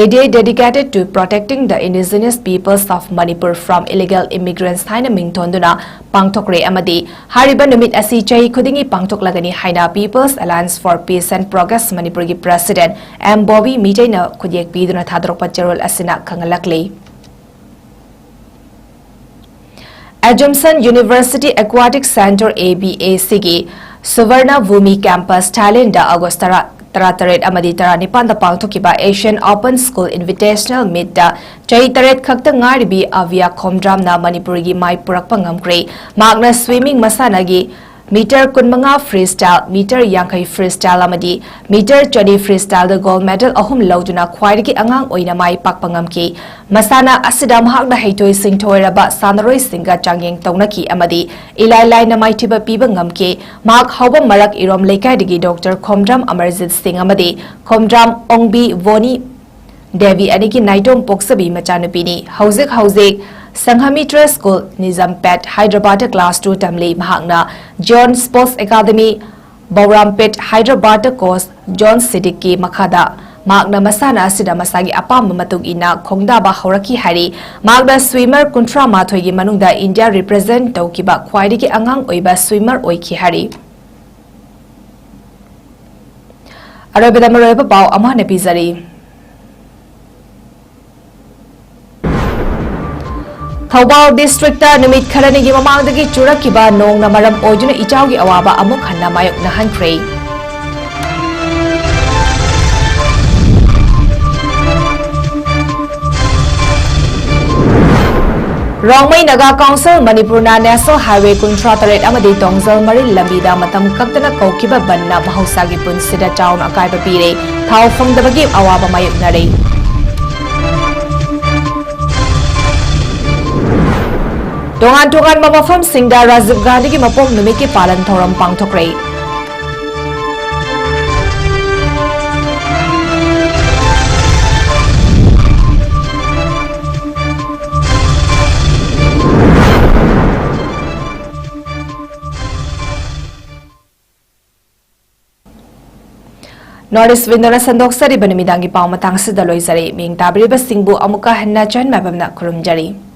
A Day Dedicated to Protecting the Indigenous Peoples of Manipur from Illegal Immigrants ꯍꯥꯏꯅ ꯃꯤꯡꯊꯣꯟꯗꯨꯅ ꯄꯥꯡꯊꯣꯛꯈ꯭ꯔꯦ ꯑꯃꯗꯤ ꯍꯥꯏꯔꯤꯕ ꯅꯨꯃꯤꯠ ꯑꯁꯤ ꯆꯍꯤ ꯈꯨꯗꯤꯡꯒꯤ ꯄꯥꯡꯊꯣꯛꯂꯒꯅꯤ ꯍꯥꯏꯅ People's Alliance for Peace and Progress ꯃꯅꯤꯄꯨꯔꯒꯤ ꯄ꯭ꯔꯦꯁꯤꯗꯦꯟꯠ ꯑꯦꯝ ꯕꯣꯕꯤ ꯃꯤꯇꯩꯅ ꯈꯨꯠꯌꯦꯛ ꯄꯤꯗꯨꯅ ꯊꯥꯗꯣꯔꯛꯄ ꯆꯦꯔꯣꯜ ꯑꯁꯤꯅ ꯈꯪꯍꯜꯂꯛꯂꯤ꯫ Assumption University Aquatic Centre, A B A C ꯒꯤ ꯁꯨꯕꯔꯅ ꯚꯨꯃꯤ ꯀꯦꯝꯄꯁ, ꯊꯥꯏꯂꯦꯟꯗ ꯑꯣꯒꯁ ꯇꯔꯥ, ꯇꯔꯥꯇꯔꯦꯠ ꯑꯃꯗꯤ ꯇꯔꯥꯅꯤꯄꯥꯟꯗ ꯄꯥꯡꯊꯣꯛꯈꯤꯕ Asian Open School Invitational Meetꯇ ꯆꯍꯤ ꯇꯔꯦꯠ ꯈꯛꯇ ꯉꯥꯏꯔꯤꯕꯤ ꯑꯚꯤꯌꯥ ꯈꯣꯝꯗ꯭ꯔꯥꯝꯅ ꯃꯅꯤꯄꯨꯔꯒꯤ ꯃꯥꯏ ꯄꯨꯔꯛꯄ ꯉꯝꯈ꯭ꯔꯦ꯫ ꯃꯍꯥꯛꯅ swimming ꯃꯁꯥꯟꯅꯒꯤ ꯃꯤꯇꯔ ꯀꯨꯟꯃꯉꯥ freestyle, ꯃꯤꯇꯔ ꯌꯥꯡꯈꯩ freestyle ꯑꯃꯗꯤ ꯃꯤꯇꯔ ꯆꯅꯤ freestyleꯗ gold medal ꯑꯍꯨꯝ ꯂꯧꯗꯨꯅ ꯈ꯭ꯋꯥꯏꯗꯒꯤ ꯑꯉꯥꯡ ꯑꯣꯏꯅ ꯃꯥꯏ ꯄꯥꯛꯄ ꯉꯝꯈꯤ꯫ ꯃꯁꯥꯟꯅ ꯑꯁꯤꯗ ꯃꯍꯥꯛꯅ ꯍꯩꯊꯣꯏ ꯁꯤꯡꯊꯣꯏꯔꯕ ꯁꯥꯟꯅꯔꯣꯏꯁꯤꯡꯒ ꯆꯥꯡꯌꯦꯡ ꯇꯧꯅꯈꯤ ꯑꯃꯗꯤ ꯏꯂꯥꯏ ꯂꯥꯏꯅ ꯃꯥꯏꯊꯤꯕ ꯄꯤꯕ ꯉꯝꯈꯤ꯫ ꯃꯍꯥꯛ ꯍꯧꯕ ꯃꯔꯛ ꯏꯔꯣꯝ ꯂꯩꯀꯥꯏꯗꯒꯤ ꯗꯣꯛꯇꯔ ꯈꯣꯝꯗ꯭ꯔꯥꯝ ꯑꯃꯔꯖꯤꯠ ꯁꯤꯡ ꯑꯃꯗꯤ ꯈꯣꯝꯗ꯭ꯔꯥꯝ ꯑꯣꯡꯕꯤ ꯕꯣꯅꯤ ꯗꯦꯕꯤ ꯑꯅꯤꯒꯤ ꯅꯥꯏꯇꯣꯝ ꯄꯣꯛꯆꯕꯤ ꯃꯆꯥꯅꯨꯄꯤꯅꯤ꯫ ꯍꯧꯖꯤꯛ ꯍꯧꯖꯤꯛ ꯁꯪꯘꯃꯤꯇ꯭ꯔ ꯁ꯭ꯀꯨꯜ, ꯅꯤꯖꯥꯝꯄꯦꯠ, ꯍꯥꯏꯗ꯭ꯔꯕꯥꯗꯇ class two ꯇꯝꯂꯤ꯫ ꯃꯍꯥꯛꯅ John Sports Academy, ꯕꯧꯔꯥꯝꯄꯦꯠ, ꯍꯥꯏꯗ꯭ꯔꯕꯥꯗꯇ coach John ꯁꯤꯗꯤꯛꯀꯤ ꯃꯈꯥꯗ ꯃꯍꯥꯛꯅ ꯃꯁꯥꯟꯅ ꯑꯁꯤꯗ ꯃꯁꯥꯒꯤ ꯑꯄꯥꯝꯕ ꯃꯇꯨꯡ ꯏꯟꯅ ꯈꯣꯡꯗꯥꯕ ꯍꯧꯔꯛꯈꯤ ꯍꯥꯏꯔꯤ꯫ ꯃꯍꯥꯛꯅ swimmer ꯀꯨꯟꯊ꯭ꯔꯥ ꯃꯥꯊꯣꯏꯒꯤ ꯃꯅꯨꯡꯗ ꯏꯟꯗꯤꯌꯥ represent ꯇꯧꯈꯤꯕ ꯈ꯭ꯋꯥꯏꯗꯒꯤ ꯑꯉꯥꯡ ꯑꯣꯏꯕ swimmer ꯑꯣꯏꯈꯤ ꯍꯥꯏꯔꯤ꯫ ꯑꯔꯣꯏꯕꯗ ꯃꯔꯨꯑꯣꯏꯕ ꯄꯥꯎ ꯑꯃ ꯍꯟꯅ ꯄꯤꯖꯔꯤ꯫ ꯊꯧꯕꯥꯜ districtꯇ ꯅꯨꯃꯤꯠ ꯈꯔꯅꯤꯒꯤ ꯃꯃꯥꯡꯗꯒꯤ ꯆꯨꯔꯛꯈꯤꯕ ꯅꯣꯡꯅ ꯃꯔꯝ ꯑꯣꯏꯗꯨꯅ ꯏꯆꯥꯎꯒꯤ ꯑꯋꯥꯕ ꯑꯃꯨꯛ ꯍꯟꯅ ꯃꯥꯌꯣꯛꯅꯍꯟꯈ꯭ꯔꯦ꯫ ꯔꯣꯡꯃꯩ ꯅꯥꯒꯥ ꯀꯥꯎꯟꯁꯤꯜ ꯃꯅꯤꯄꯨꯔꯅ National Highway ꯀꯨꯟꯊ꯭ꯔꯥ ꯇꯔꯦꯠ ꯑꯃꯗꯤ ꯇꯣꯡꯖꯜ ꯃꯔꯤꯜ ꯂꯝꯕꯤꯗ ꯃꯇꯝ ꯀꯛꯇꯅ ꯀꯧꯈꯤꯕ ꯕꯟꯅ ꯃꯍꯧꯁꯥꯒꯤ ꯄꯨꯟꯁꯤꯗ ꯆꯥꯎꯅ ꯑꯀꯥꯏꯕ ꯄꯤꯔꯦ꯫ ꯊꯥꯎ ꯐꯪꯗꯕꯒꯤ ꯑꯋꯥꯕ ꯃꯥꯌꯣꯛꯅꯔꯦ꯫ ꯇꯣꯉꯥꯟ ꯇꯣꯉꯥꯟꯕ ꯃꯐꯝꯁꯤꯡꯗ ꯔꯥꯖꯤꯕ ꯒꯥꯟꯙꯤꯒꯤ ꯃꯄꯣꯛ ꯅꯨꯃꯤꯠꯀꯤ ꯄꯥꯂꯟ ꯊꯧꯔꯝ ꯄꯥꯡꯊꯣꯛꯈ꯭ꯔꯦ꯫ North East Window ꯅ ꯁꯟꯗꯣꯛꯆꯔꯤꯕ ꯅꯨꯃꯤꯗꯥꯡꯒꯤ ꯄꯥꯎ ꯃꯇꯥꯡꯁꯤꯗ ꯂꯣꯏꯖꯔꯦ꯫ ꯃꯤꯡ ꯇꯥꯕꯤꯔꯤꯕꯁꯤꯡꯕꯨ ꯑꯃꯨꯛꯀ ꯍꯟꯅ ꯆꯍꯟ ꯃꯥꯏꯕꯝꯅ ꯈꯨꯔꯨꯝꯖꯔꯤ꯫